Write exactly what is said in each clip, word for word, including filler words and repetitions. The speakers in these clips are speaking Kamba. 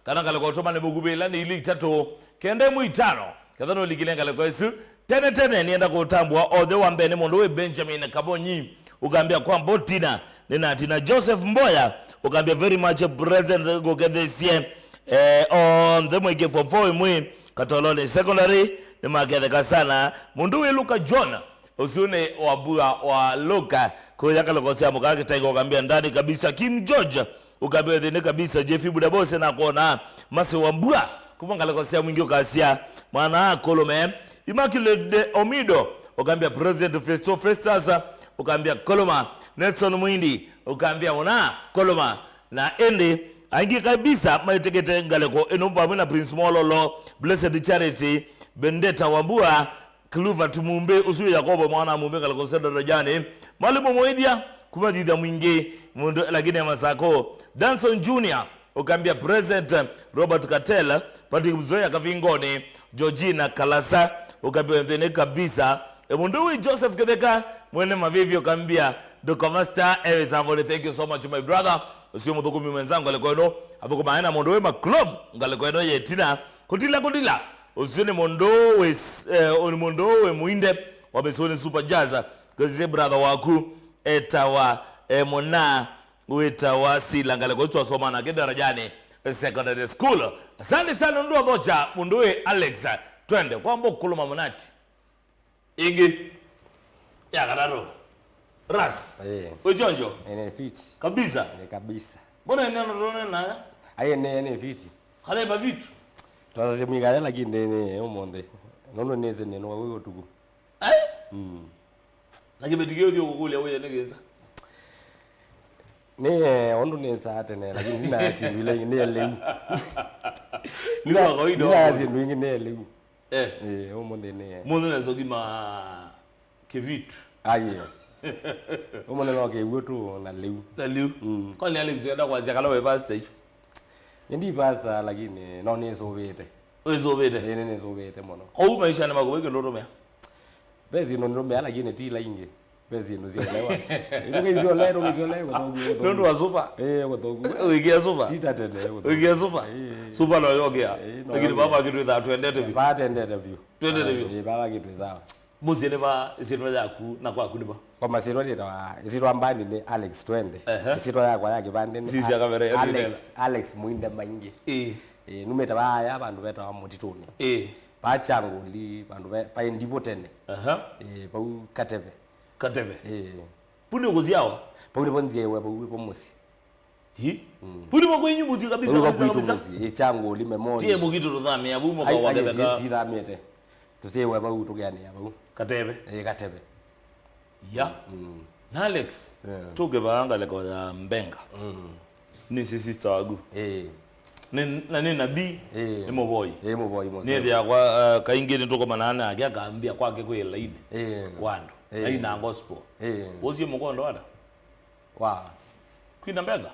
Kana ngalĩko ũtũmane mũkuvĩ ĩla nĩ ilĩ itatũ, kenda ĩmwe itano, ketha nũlikile ngalĩko ĩsu. Tene tene nĩenda kũtambũa othe. Wa mbee nĩ mũndũ wĩ Benjamin Kabonyi, ũkambĩa kwa mbotina, nĩnatina. Joseph Mboya, ũkambĩa very much present, ngũkethesye. Eh, onthe mwĩke form four ĩmwe Katoloni Secondary, nĩmaketheka sana. Mũndũ wĩ Luka John, ũsu nĩ Wambua wa Luka, kũya ngalĩko sya mũkaa Kĩtaika, ũkambĩa ndani kabisa. Kim George, ũkambĩa thĩnĩ kabisa. Jeff Budabose nakona Mase Wambua, kuma ngalĩko sya Mwingi ũkasya mwana akũlũme. Immaculate Omido, ũkambĩa President Festo Festus, ũkambĩa kũlũma. Nelson Mwindi, ũkambĩa ũna kũlũma. Na ĩndĩ aingĩ kabisa maitĩkĩte ngalĩko ĩno vamwe na Prince Mololo, Blessed Charity, Bendeta Wambua, Kluva Tumumbe, ũsu Yakobo mwana Mumbe ngalĩko sya Darajani, Mwalimu Moithia, kuma Thitha Mwingi, mũndũ lakini ya Masako, Danson Junior, ũkambĩa President Robert Katel, Patrick Mzoya Kavingoni, Georgina Kalasa, ũkambĩa nthĩnĩ kabisa. E mũndũ wĩ Joseph Ketheka, mwene mavivi ũkambĩa Nduka Master, Eric Tavoni, thank you so much my brother. Ũcio mũthũkũmi mwenzangu ngalĩko ĩno, athũkũma na mũndũ wĩ ma club ngalĩko ĩno yetina. Kũtila kũtila. Ũcio nĩ mũndũ wĩ, eh, nĩ mũndũ wĩ mũinde wa Misoni Super Jazz. Ngwĩsĩsye brother waku etawa, eh, mũna wĩtawa Sila ngalĩko ĩsu asoma nake Darajani Secondary School. Asante sana nũndũ wa thocha mũndũ wĩ Alex. Twende kwa mbo kũlũma mũnati. Ĩngĩ. Ya katatũ. Ras. Eh. Wĩ chonjo? Ene fit. Kabisa. Ene kabisa. Mbona ene anatone naya? Aye ne ene fit. Kale ba vitu. Twasasya mwikale lakini ne ũmũnthĩ. Nono neze neno wa ũtuku. Ai? Mm. Na kĩveti kĩu thio kũkũlya wĩye nĩ kĩnza. Nĩ, eh, ũndũ nĩsaa tene, lakini ndinaa syĩndũ ila ingĩ, nĩ lĩu. Nĩ wa kawaida wa ndinaa mũndũ. Syĩndũ ingĩ, nĩ lĩu. Eh. Eh, ũmũnthĩ nĩ, eh. Mũndũ nesa ũthima kĩvitu. Aye. Ũmũnthĩ no kĩw'ũ tu na lĩu. Na lĩu. Mm. Kwani Alex wenda kwanzia kana we pastor yu? Nĩndipasa, lakini no nĩsũvĩte. Wĩsũvĩte? Ĩĩ, nĩnĩsũvĩte mũno. Kwoou maishanĩ maku vai kĩndũ ũtũmĩa? Ve syĩndũ nĩtũmĩa, lakini ti ila ingĩ. Ve syĩndũ sya ũlewa. Ĩtũkĩisya ũlewa, ĩtũkĩisya ũlewa, kũthoku, kũthoku. Nũndũ wa supa? Ĩĩ, kũthoku. Wĩkĩa supa? Ti ta tene, kũthoku. Wĩkĩa supa? Ĩĩ. Supa no yokĩa. Ĩĩ, no yokĩa. Lakini baba akĩtwĩthaa twendete vyũ. Baba atendete vyũ. Twendete vyũ. Ĩĩ, baba akĩtwĩsaa. Mũsyĩ nĩ va, ĩsyĩtwa yaku na kwaku nĩ va? Kwa masyĩtwa nĩtawa, ĩsyĩtwa mbandi nĩ Alex Twende. Ehe. Ĩsyĩtwa yakwa ya kĩvandĩ nĩ Sisya Al-, kavere ya Alex, Rinela. Alex Mwinde Maingi. Ĩĩ. Ĩĩ, numĩte vaaya vandũ vetawa Mũtitũnĩ. Ĩĩ. Vaa Kyangũli, vandũ ve-, vaĩ Ndivũ tene. Aha. Ĩĩ, vau Kateve. Kateve. Ĩĩ. Vu nĩ ũkũsyawa? Vau nĩvo nzyaĩwe, vau nĩvo mũsyĩ. Hi? Mm. Vu nĩvo kwenyu mũsyĩ kabisa, vau kabisa, vakwitũ kabisa. Mũsyĩ, ĩ Kyangũli, Memorial. Tie mũkitũ tũthamĩa vu mũka wa Ketheka. Ai, ai, ti-, tithamĩte. Tũsyaĩwe vau, tũkeanĩa vau. Kateve. Ĩ, Kateve. Ya. Mm. Na Alex, yeah, tũke vaa ngalĩko ya Mbenga. Mm. Nĩsĩ sister waku. Ĩĩ. Nĩ, na nĩ nabii, ĩĩ, nĩ mũvoi. Ĩĩ, mũvoi mũseo. Nĩthĩa kwa, uh, kaingĩ nĩtũkomanaa nake akambĩa kwake kwĩ laini. Ĩĩ. Wa andũ. Ĩĩ. Aina gospel. Ĩĩ. Ũsie mũkondo ata? Wa. Kwina Mbenga?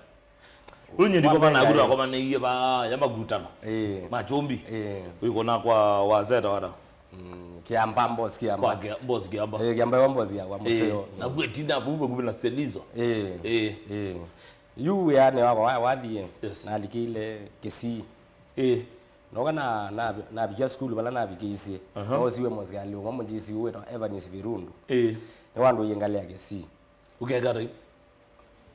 Ũyũ nyie ndikomana naku, twakomanĩie vaa ya makutano. Ĩĩ. Ma Kyũmbi. Ĩĩ. Wĩkona kwa wazeta wata? Mm, Kĩamba, boss Kĩamba. Kwa Kĩa-, boss Kĩamba. Ĩĩ, Kĩamba wa boss yakwa, ĩĩ, mũseo. Na kwĩ tina kũu vakuvĩ na Stelizo. Ĩĩ. Ĩĩ. Ĩĩ. Yu wĩanĩ wakwa wa-, wathiĩ, yes, nalikĩile Kisii. Ĩĩ. Noka na, na, navikia sukulu vala navikĩisye. Aha. Noosiwe mũsikalĩ ũmwe mũjisi wĩtawa Evans Virundu. Ĩĩ. Nĩwandũie ngalĩ ya Kisii. Ũkeka ata yu?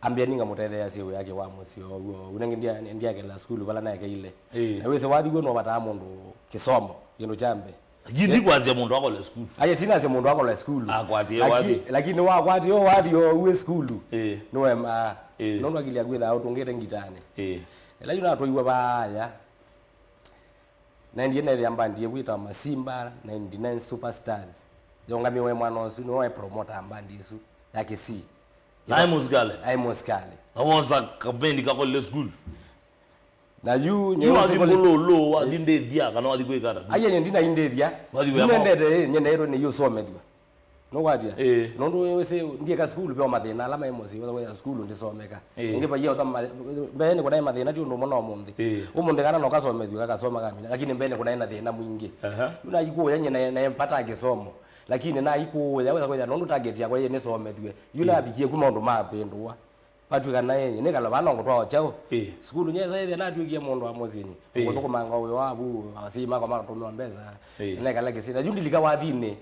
Ambĩa nĩngamũtetheeasya wĩa wake wa mũsyĩ o w'o. Ũnenge ndia-, ndiakela sukulu vala naekeile. Ĩĩ. Na wĩsĩ wathi w'o nũvataa mũndũ kĩsomo, kĩndũ kya mbee. Lakini ndikwasya mũndũ akole sukulu. Aye, tinasya mũndũ akole sukulu. Akwatie wathi. Laki-, lakini wakwatie o wathi o uĩ sukulu. Ĩĩ. Nĩwema. Ĩĩ. Nũndũ akili yaku ĩthaa ũtũngĩte ngitanĩ. Ĩĩ. Ĩla yu natwaiwa vaaya. Naendie neethĩa mbandi ĩwĩtawa Masimba ninety-nine Superstars. Yongamĩwe mwana ũsu, nĩwe waĩ promoter mbandi ĩsu ya Kisii. Naĩ mũsikalĩ? Aĩ mũsikalĩ. Na wosa kabendi kakolile sukulu? Na yu, yu wathi mũlũlũ, wathi ndĩthya, kana wathi kwĩka ata? Aiye, nye ndinaĩ ndĩthya. Wathi wĩa nĩnendete, ĩ, nye naĩtwe nĩyũsomethw'a. Nũkwatya? Ĩĩ. Nũndũ wĩsĩ, ndieka sukulu, ve o mathĩna ala maĩ mũsyĩ, wĩsa kwĩtha sukulu ndĩsomeka. Ĩĩ. Ĩngĩ vaiya ũtha ma-, mbeenĩ kũnaĩ mathĩna, ti ũndũ ũmwe na ũmũnthĩ. Ĩĩ. Ũmũnthĩ kana nokasomethw'a, kakasoma kamina, lakini mbeenĩ kũnaĩ na thĩna mwingĩ. Aha. Yu naĩ kũũya nye naĩ, naĩ mpata kĩsomo, lakini naĩ kũũya, wĩsa kwĩtha, nũndũ target yakwa yĩ nĩsomethw'e. Yu, ĩĩ, navikie ku maũndũ mavĩndũa. Patw'ĩka naĩ, nĩkala vaa no ngũtwaa kyaũ? Ĩĩ. Sukulu nyesa ĩthĩa natw'ĩkie mũndũ wa mũsyĩnĩ. Ĩĩ. Ngũthũkũmanga ũĩ wa avu, asyai makwa makatũmĩwa mbesa. Ĩĩ. Nĩkala kĩsĩ. Na yu ndilika wathinĩ.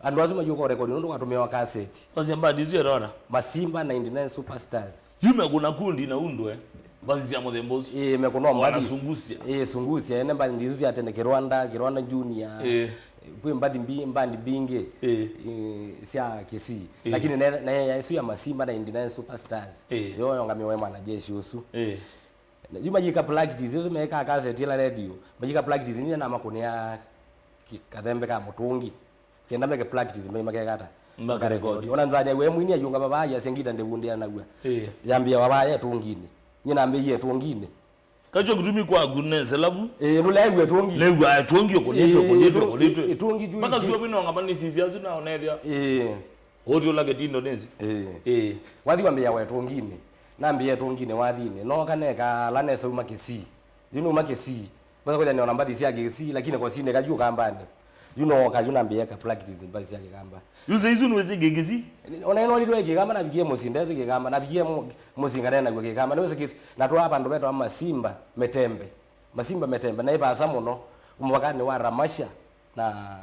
Andũ asu mayũka ũrekodi nũndũ watũmĩawa kaseti. Wasya mbandi isu ĩtona? Masimba ninety-nine Superstars. Yu mekũna kundi na undwe. Mbathi sya mũthemba ũsu. Ĩĩ, mekũna mbathi. Wanasungusya. Ĩĩ, sungusya. Ene mbandi isu sya tene, Kĩrwanda, Kĩrwanda Junior. Ĩĩ. Kwĩ mbathi mbi-, mbandi mbingĩ. Ĩĩ. Ĩĩ, sya Kisii. Ĩĩ. Lakini ne, ne, isu ya Masimba ninety-nine Superstars. Ĩĩ. Yo yongamiwe mwanajeshi ũsu. Ĩĩ. Na yu mayĩka practice, ũsu mekaa kaseti ĩla radio. Mayĩka practice, nĩ namakũnĩa ki-, kathembe ka mũtũngi. Kenda meke practice, mai makekata. Makarekodi. Ona nzania we mwini ayunga baba ya sengita ndevundia nagua. Ĩĩ. Yambia baba ya tunginĩ. Nyina ambia tunginĩ. Kacho kitumi kwaku nese labu. Ĩĩ, ndũleew'a tungi. Lewa tungi ũkũnĩtwe, ĩĩ, ũkũnĩtwe, tu-, ũkũnĩtwe. Ĩtungi yu mpaka ingĩ. Sua bino ngama nĩ sisi asu na onethia. Ĩĩ. Ũthi ũla kĩtindo nĩsi. Ĩĩ. Ĩĩ. Wathi wambĩĩa we tunginĩ. Nambĩĩa tunginĩ wathinĩ. Nooka neka ala nesauma Kisii. Yu numa Kisii. Wesa kwĩthĩa nĩona mbathi sya Kisii, lakini kosinĩ kayu kambanĩ. Yu nooka, yu nambĩĩa ka practice mbathi sya Kĩkamba. Yu saizi nĩwĩsĩ Kĩkisii? Ona ĩno nditwe Kĩkamba, navikie mũsyĩ, ndesĩ Kĩkamba, navikie mũ-, mũsyĩ nganena kw'o Kĩkamba, nĩwĩsĩ Kĩkisii. Na twaa vandũ vetwa Masimba Metembe. Masimba Metembe, naĩ vaasa mũno, mũvakanĩ wa Ramasha na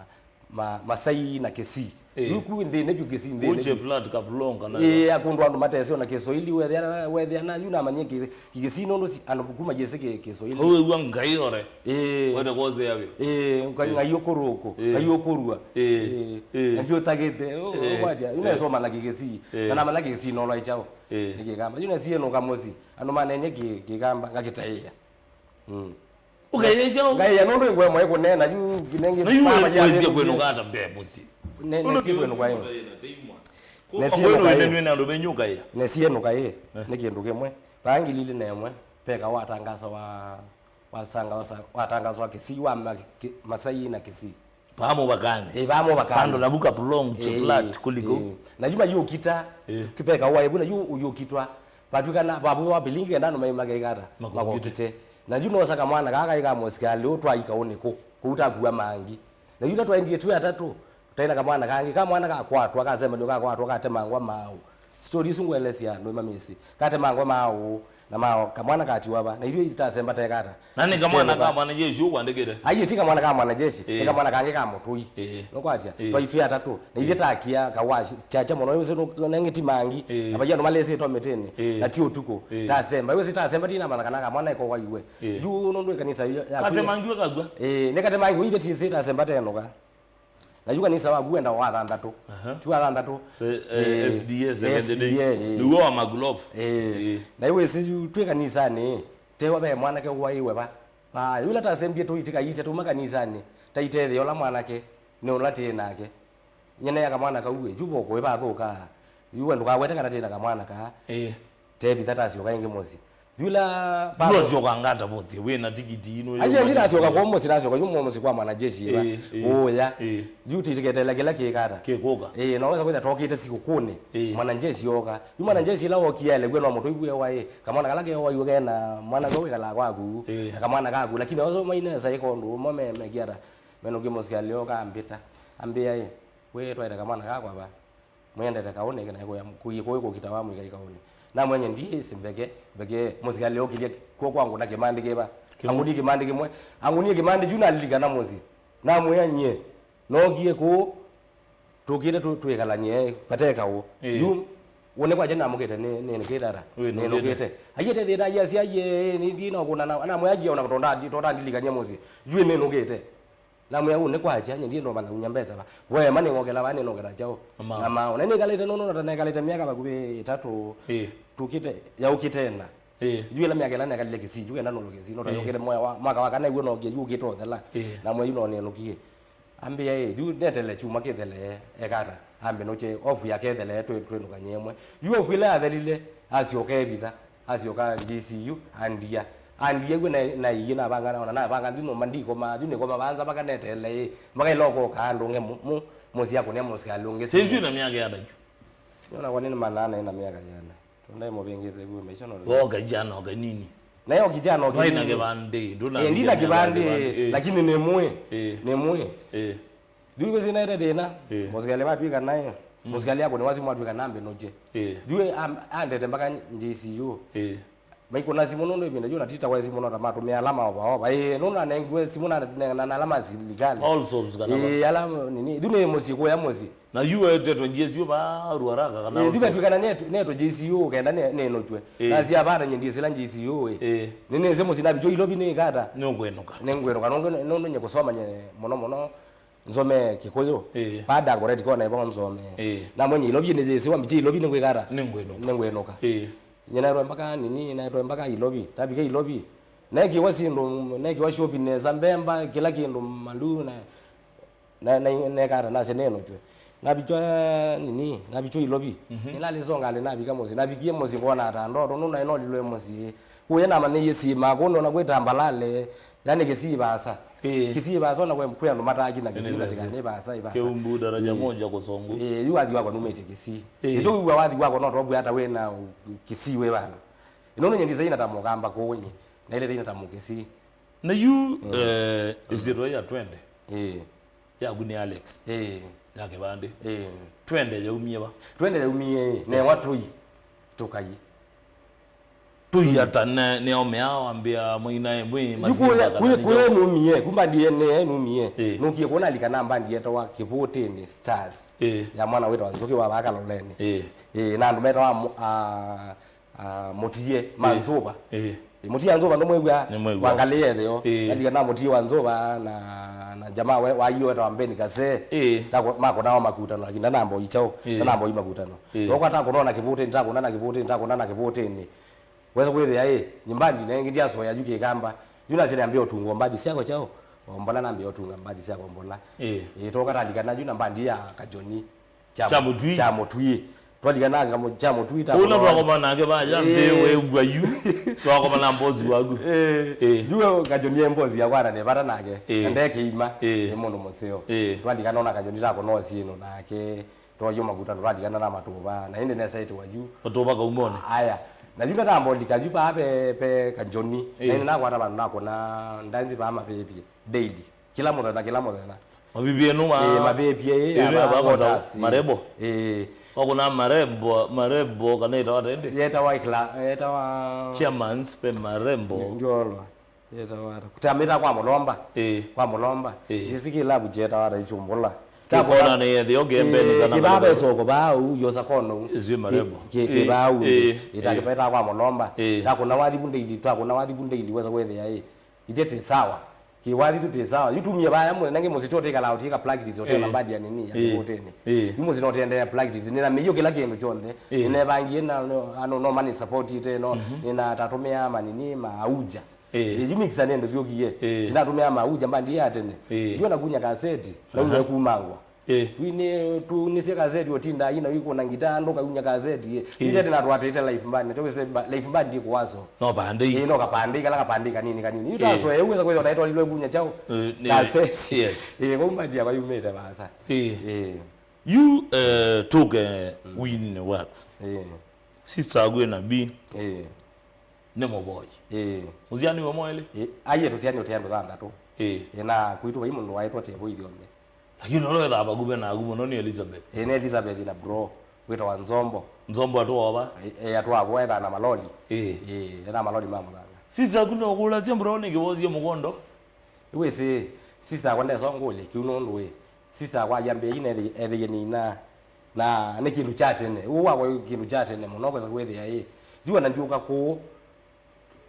ma-, Masai na Kisii. Ĩĩ. Yu ku nthĩnĩ vyũ Kisii nthĩnĩ. Uche vyũ. Plat Kaplong kana. Ĩĩ, akũndũ andũ matesĩ ona Kiswahili wethĩa, wethĩa na yu namanyie ki-, ki-, Kisii nũndũ si, andũ kuma yĩsĩ ki-, Kiswahili. Hau wĩw'a Ngai ore. Ĩĩ. Wende kwosea vyũ. Ĩĩ, Ngai, ĩĩ. Ngai ũkũrũkũ, ĩĩ. Ngai ũkũrua. Ĩĩ. Ĩĩ. Ĩĩ. Ngai ũtagĩte. Ũ-, ĩĩ. Ũkwatya, yu ĩĩ. Nesoma na Kĩkisii. Ĩĩ. Na namanya Kĩkisii nolo ĩkyaũ. Ĩĩ. Nĩ Kĩkamba. Yu nesienũka mũsyĩ, andũ manenye ki-, Kĩkamba, ngakĩtaĩa. Mm. Ũkaĩya kyaũ? Ngaĩya nũndũ ĩngwe mwaĩ kũneena, yu kinengi. Na yu baba ya wesie nene kwĩnũka ata mbee mũsyĩ? Ne-, nesie kwĩnũka ĩ. Nesie nũka ĩ. Nũkaĩya. Nesie nũka ĩ. Eh. Nĩ kĩndũ kĩmwe. Vaa ngili ilĩ na ĩmwe, peka watangaso wa, watangaso, watangaso wa Kisii, wa ma-, ki-, Masai na Kisii. Vaa mũvakanĩ. Ĩ, vaa mũvakanĩ. Vandũ navu Kapulong, ĩ, Cheplat, kũliko. Ĩ. Na yu mayũkita, ĩ. Kĩpeka wa ĩvu, na yu ũyũkitwa. Vatw'ĩka na, vavu wa vilingi kenda andũ mai-, makekata. Makokite. Makokite. Na yu nosa kamwana kaa kaĩ ka mũsikalĩ ũũ twaika ũnĩ kũ, kũu takua mangi. Na yu ĩla twaendie twĩ atatũ, twaĩ na kamwana kangĩ, kamwana kakwatwa, kasembanĩw'a kakwatwa, katemangwa maaũ. Story isu ngũelesya andũ mamĩsĩ. Katemangwa maaũ, na maaũ, kamwana katiwa va. Na ithyĩ itasemba tekata. Na nĩ kamwana ka mwanajeshi ũkwandĩkĩte? Aiye, ti kamwana ka mwanajeshi, ĩĩ. Nĩ kamwana kangĩ ka mũtũi. Ĩĩ. Nũkwatya? Ĩĩ. Twaitwĩ atatũ. Na ithyĩ takia kawa chacha mũno, wĩsĩ nengĩ ti mangi. Ĩĩ. Na vai andũ malesĩtwa mĩtĩnĩ. Ĩĩ. Na ti ũtukũ. Ĩĩ. Tasemba. Wĩsĩ tasemba tinamanya kana kamwana ĩko waiwe. Ĩĩ. Yu nũndũ ĩkanisa ya, ya katemangiwe kakua? Ĩĩ, nĩ katemangiwe ithyĩ tisĩ tasemba tenũka. Na yu kanisa waku wenda wa thanthatũ. Aha. Ti wa thanthatũ. Se-, eh, eh, S D A, Seventh Day. S D A, eh. Nĩw'o wa Maglobe. Eh. Eh. Na yu wĩsĩ yu twĩ kanisanĩ, tewa ve mwanake ũwaiwe va. Ah, yula tasembie tũitika yĩsya tuma kanisanĩ, taitethĩa ũla mwanake, nĩ ũla tĩ nake. Nyene ya kamwana kau, ĩ, yu voko ĩvathũka. Yu we ndũkawete kana tĩ na kamwana kaa. Eh. Tevitha tasyoka ĩngĩ mũsyĩ. Yula Ndũsyoka ngata mũsyĩ, wĩ na tikiti ino. Aye, ndinasyoka kwa mũsyĩ, nasyoka yu mũsyĩ kwa mwanajeshi ĩva. Ĩĩ, ĩĩ. Ũya. Ĩĩ. Yu titiketela kĩla kĩkata. Kĩkũka. Ĩĩ, na wesa kwĩtha tokĩte sikũkũnĩ. Ĩĩ. Mwanajeshi yoka. Yu mwanajeshi ĩla wokie aelew'e no mũtũi wĩwa ĩ. Kamwana kala kewaiwe kena mwana kwa wĩkalaa kwaku. Ĩĩ. Na kamwana kaku. Lakini oso mainesa ĩko ũndũ ũmwe me, mekiata. Menũkie mũsikalĩ oka ambĩta. Ambĩa ĩ. Wĩ twaĩte kamwana kakwa va. Mwendete kaũnĩ, kana kũya kũi kũi kũkita wa mwĩka ikaũnĩ. Namwenya ndiĩ si mbeke, mbeke mũsikalĩ okĩlya kw'o kwangu na kĩmandĩ kĩva. Kĩmwe. Angũnie kĩmandĩ kĩmwe. Angũnie kĩmandĩ kyu nalilikana mũsyĩ. Namwĩa nyie, nookie kũũ, tũkĩte tũ-, twĩkalanie, vate kaũ. Ĩĩ. Yu, wone kwakya namũkĩte nĩ, nĩ, nĩnũkĩte ata? Wĩ nũkĩte. Nĩnũkĩte. Aiye tethĩta yasya, aiye, nĩ, ndi no kũna na, namwĩa aiye ona tondandi-, tondandilikania mũsyĩ. Yu nĩnũkĩte. Namwĩa, "Ũũ nĩ kwakya, nyie ndiĩ ndomanya unya mbesa va. Wema nĩngokela vaa nĩnokela kyaũ?" Na maaũ. Na maaũ. Na nĩkalĩte nũndũ nata nekalĩte myaka vakuvĩ ĩtatũ. Ĩĩ. Tũkĩte, yaũkĩte ĩna. Ĩĩ. Yu ĩla myaka ĩla nekalile Kisii, yu kenda nũlũ Kisii, no, ĩĩ, tayũkĩte mwaka wa, mwaka wa kana yu nokie, yu ũkĩte ũthela. Ĩĩ. Namwĩa yu no nĩnũkie. Ambĩa, "Ĩĩ, yu netele kyumwa kĩthele, ekata." Ambe nũkye, ofu yake ĩthele, twĩ-, twĩnũkany'e ĩmwe. Yu ofu ĩla yathelile, asyoka evitha. Asyoka D C U, andia. Andia w'o na, na iye navanga, na, na navanga, ndi nũmba ndikoma, yu nĩkoma vanza mpaka netele ĩ. Mpaka ĩla ũkoka andũ nge mu, mu, mũsyĩ akũnĩa mũsikalĩ ũngĩ. Sisi na myaka ya ndaju. Nona kwa nini manana ina myaka yana. Tondai mũvingĩte w'o maisha no. Woka jana, woka nini? Na yo kijana, woka nini? Ndwai na kĩvandĩ, nduna. Eh, ndina kĩvandĩ, kĩvandĩ, eh, lakini nĩ mwĩ. Eh. Nĩ mwĩ. Eh. Yu wĩsĩ naĩte thĩna, ĩĩ, mũsikalĩ vatw'ĩka naĩ, Mm. Mũsikalĩ akũnĩwa simũ atw'ĩka nambe nũkye. Ĩĩ. Yu am-, andete mpaka J C U. Ĩĩ. Maikũna simũ nũndũ ĩvinda yu natitawa simũ no ta matũmĩa ala maovaova. Ĩĩ, nũndũ nanengiwe simũ na, na, na, na ala ma silikalĩ. All souls kana ĩĩ, ala nini. Yu nĩ mũsyĩ kũya mũsyĩ. Na yu wetetwe J C U va Ruaraka kana ĩĩ, yu vetw'ĩkana netwe, netwe J C U kenda ne, nenũkw'e. Ĩĩ. Nasya vata nye ndiesĩla J C U ĩ. Ĩĩ. Nĩnĩsĩ mũsyĩ navichwa Ilovi nĩ kata. Nĩũkwĩnũka. Nĩngwĩnũka. Nũndũ, nũndũ nye kũsoma nye mũno mũno. Nsome Kĩkũyũ. Ĩĩ. Pa Dagoretti kona ĩvo nsome. Ĩĩ. Na mwenye Ilovi nĩ J C U wa mbicha Ilovi nĩngwĩkata. Nĩngwĩnũka. Nĩngwĩnũka. Ĩĩ. Nye naetwe mpaka nini, naetwe mpaka Ilovi. Tavika Ilovi. Nekiwa syĩndũ, nekiwa shopping nesa mbemba, kĩla kĩndũ malu na, na, na, nekata nasya nenũkw'e. Navichwa nini, navichwa Ilovi. Mhm. Nĩnalisonga nĩ navika mũsyĩ. Navikie mũsyĩ ngona ata ndoto, nũndũ naĩ nolilwe mũsyĩ. Kũya namanyĩie syĩma, kũnona kwĩ tambalale, yani Kisii vaasa. Ĩĩ. Kisii vaasa ona kwĩ, kwĩ andũ mataki na Kisii. Nĩ vaasa, ĩ vaasa. Kĩumbu daraja moja Kusongo. Ĩĩ, yu wathi wakwa numĩte Kisii. Ĩĩ. Ĩtũ wĩw'a wathi wakwa no twakwĩa ata wĩ na Kisii wĩ vandũ. Ĩno nĩ nyendisaina ta mũkamba kũũnyi, na ile taina ta mũkĩsii. Na yu, mm, eh, ĩsyĩtwa ya twende. Ĩĩ. Yaku nĩ Alex. Ĩĩ. Ya kĩvandĩ. Ĩĩ. Twende yaumie va? Twende yaumie, ĩ, newa tũi, tũkai. Tũi ata ne, nĩomea wambĩa mũina ĩ, mwĩ yu mazinga kuya, kana kuya, nĩ kuya nũmie, kumba ndiye ne, nũmie. Ĩĩ. Nũkie kuona alikana mbandi yetawa Kĩvũtĩnĩ Stars. Ĩĩ. Ya mwana wĩtawa Nzũkĩ wa Vakaloleni. Ĩĩ. Ĩĩ, na andũ metawa mo-, a, ah, Mũtie, ma Nzũva. Ĩĩ. Ĩ, Mũtie wa Nzũva ndũmwĩw'a? Nĩmwĩw'a. Wangalĩe etheo. Ĩĩ. Alikana Mũtie wa Nzũva na, na jamaa we, wa iyo wetawa Mbeni Kase. Ĩĩ. Tako, makũnawa makutano, lakini ndanamba ũi kyaũ. Ĩĩ. Ndanamba ũi makutano. Ĩĩ. Toko atakũnona Kĩvũtĩnĩ, takũnana Kĩvũtĩnĩ, takũnana Kĩvũtĩnĩ. Wesa kwĩthĩa, ĩ, nĩ mbandi nengi ndyasoya yu kĩkamba. Yu nasye nambĩa ũtunga mbathi syakwa kyaũ. Ombola nambĩa ũtunga mbathi syakwa mbola. Ĩĩ. Ĩ, toko atalikana yu na mbandi ya Kajoni. Kya, kya Mũtwii. Kya Mũtwii. Twalikananga kya Mũtwii. Ũla twakoma nake vaya nthĩ weew'a yu. Twakoma na mbosi waku. Ĩĩ. Ĩĩ. Yu Kajoni e mbosi yakwa na nĩ vata nake. Ĩĩ. Na ndekĩima. Ĩĩ. Nĩ mũndũ mũseo. Ĩĩ. Twalikana ona Kajoni takũna ũsyĩno nake. Twayo makuta twalikana na Matũva. Na ĩndĩ nesa ĩtĩwa yu. Matũva Kaumonĩ. Aya. Na yu natambolika yu paa pe, pe Kajoni. Ĩĩ. Na ĩndĩ nakwata vandũ nakũna ndanzi paa mavĩvye. Daily. Kĩla mũthenya, kĩla mũthenya. Mavĩvye nũ ma-, ĩĩ, mavĩvye, ĩĩ, ĩĩ, ya ma-, aba kwanza waters, ĩĩ. Marebo. Ĩĩ. Wakũna marebo, marebo, kana ĩtawa ata ĩndĩ? Yetawa ikla-, yetawa Chairmans pe marebo. Ndiolwa. Yetawa ata? Kutamĩta kwa Mũlomba. Ĩĩ. Kwa Mũlomba. Ĩĩ. Ĩsi kĩlabu kyetawa ata ichumbũla. Kĩkona nĩ ethĩ, okay, mbeni, ĩĩ, kana kĩvaa marebo. Ve soko vau, yosa kono. Ĩsu ĩ marebo. Kĩ-, kĩ-, ĩĩ, kĩvau, ĩĩ, ĩĩ. Ĩtakĩpeta kwa Mũlomba. Ĩĩ. Takũna wathi vu daily, takũna wathi vu daily, wesa kwĩthĩa, ĩĩ. Ithyĩ tĩ sawa. Kĩwathi tu tĩ sawa. Yu tumie vaya mwe, nangi mũsĩ tũtĩkala ũtĩka practice, ũtena mbandi ya nini, ya Kĩvũtĩnĩ. Ĩĩ. Yu mũsĩ notendea practice. Nĩna mĩio kĩla kĩndũ kyonthe. Ĩĩ. Nĩnevangie na, no, ano, no mani support ite, no, nĩna tatũmĩa manini ma auja. Ĩĩ. Ĩĩ, yu mixer nĩ ndũ syũkie. Ĩĩ. Tinatũmĩa mauja mbandi ya tene. Ĩĩ. Yu nakunya kaseti, na kumangwa. Ĩĩ. Wi nĩ, tu, nĩ sya kaseti ũtinda ina wikũna ngita, andũ kaunya kaseti, ĩĩ. Ĩĩ. Ithe tena twatĩte live band, tũwĩse ba-, live band ĩkũwaso. No pandĩ. Ĩĩ, no kapandĩ, kala kapandĩ kanini, kanini. Ĩĩ. Yu tasoe, yu wĩsa kwĩthwa naitwa lilwe kunya chao. Ĩĩ, nĩ, kaseti. Yes. Ĩĩ, kwa mbandi yakwa yumĩte vasa. Ĩĩ. Ĩĩ. Yu, eh, tũke wini waku. Ĩĩ. Sister agu ena bi. Ĩĩ. Nĩ mũvoi. Ĩĩ. Mũsyani we mwaĩlĩ? Ĩĩ, aiye tũsyani ũte andũ thanthatũ. Ĩĩ. Ĩĩ, na kwitũ vai mũndũ waĩtwa Tevo ithyonthe. Lakini ũla wĩthaa vakuvĩ naku mũno nĩ Elizabeth. Ĩĩ, nĩ Elizabeth na bro, wĩtawa Nzombo. Nzombo atũova? Ĩĩ, ĩĩ, atũavwa ethaa na maloli. Ĩĩ. Ĩĩ, ethaa maloli ma mũthanga. Sisi aku no kũlasya bro nĩ kĩvosie mũkondo? Wĩsĩ, sisa akwa ndesa ngũlĩ, kĩu nũndũ wĩ. Sisa akwa ayambĩĩi na ethĩ-, ethĩie nĩina. Na nĩ kĩndũ kya tene. Ũũ wakwa wĩ kĩndũ kya tene mũno, kwesa kwĩthĩa ĩ. Yu ona ndiũka kũũ.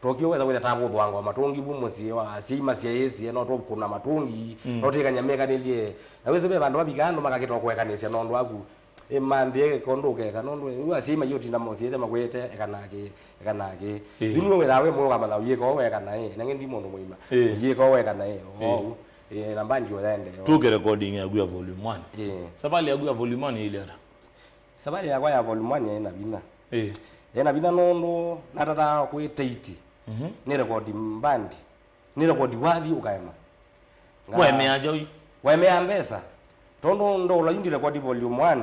Tokio wesa kwĩthĩa tavũthũanga matũngi vu mũsyĩ wa asyai masyaĩĩsye, no tũkũna matũngi, mm, no twĩkany'a mekanĩlye. Na wĩsĩ ve vandũ vavikaa andũ makakĩta kũekanĩsya nondũ waku. Ĩ, manthie kondo ũkeka, nũndũ yu asyai maiũtinda mosiĩsya makwĩte, eka nake, eka nake. Ĩĩ. Yu nĩwe wĩthaa wĩ mũĩ ũkamanya ũyĩka ũũ weka naĩ, nange ndi mũndũ mũima. Ĩĩ. Ũyĩka ũũ weka naĩ, ĩĩ, ũũ. Ĩĩ, na mbandi ũyaende yo. Tuke recording yaku ya volume one. Ĩĩ. Savali yaku ya volume one ĩilye ata? Savali yakwa ya volume one yaĩ na vinya. Ĩĩ. Yaĩ na vinya nũndũ natataa kwĩ Taiti. Mhm. Nĩ record mbandi. Nĩ record wathi ũkaema. Nga- Waemea kyaũ? Waemea mbesa. Tondũ ndola yu ndi record volume one,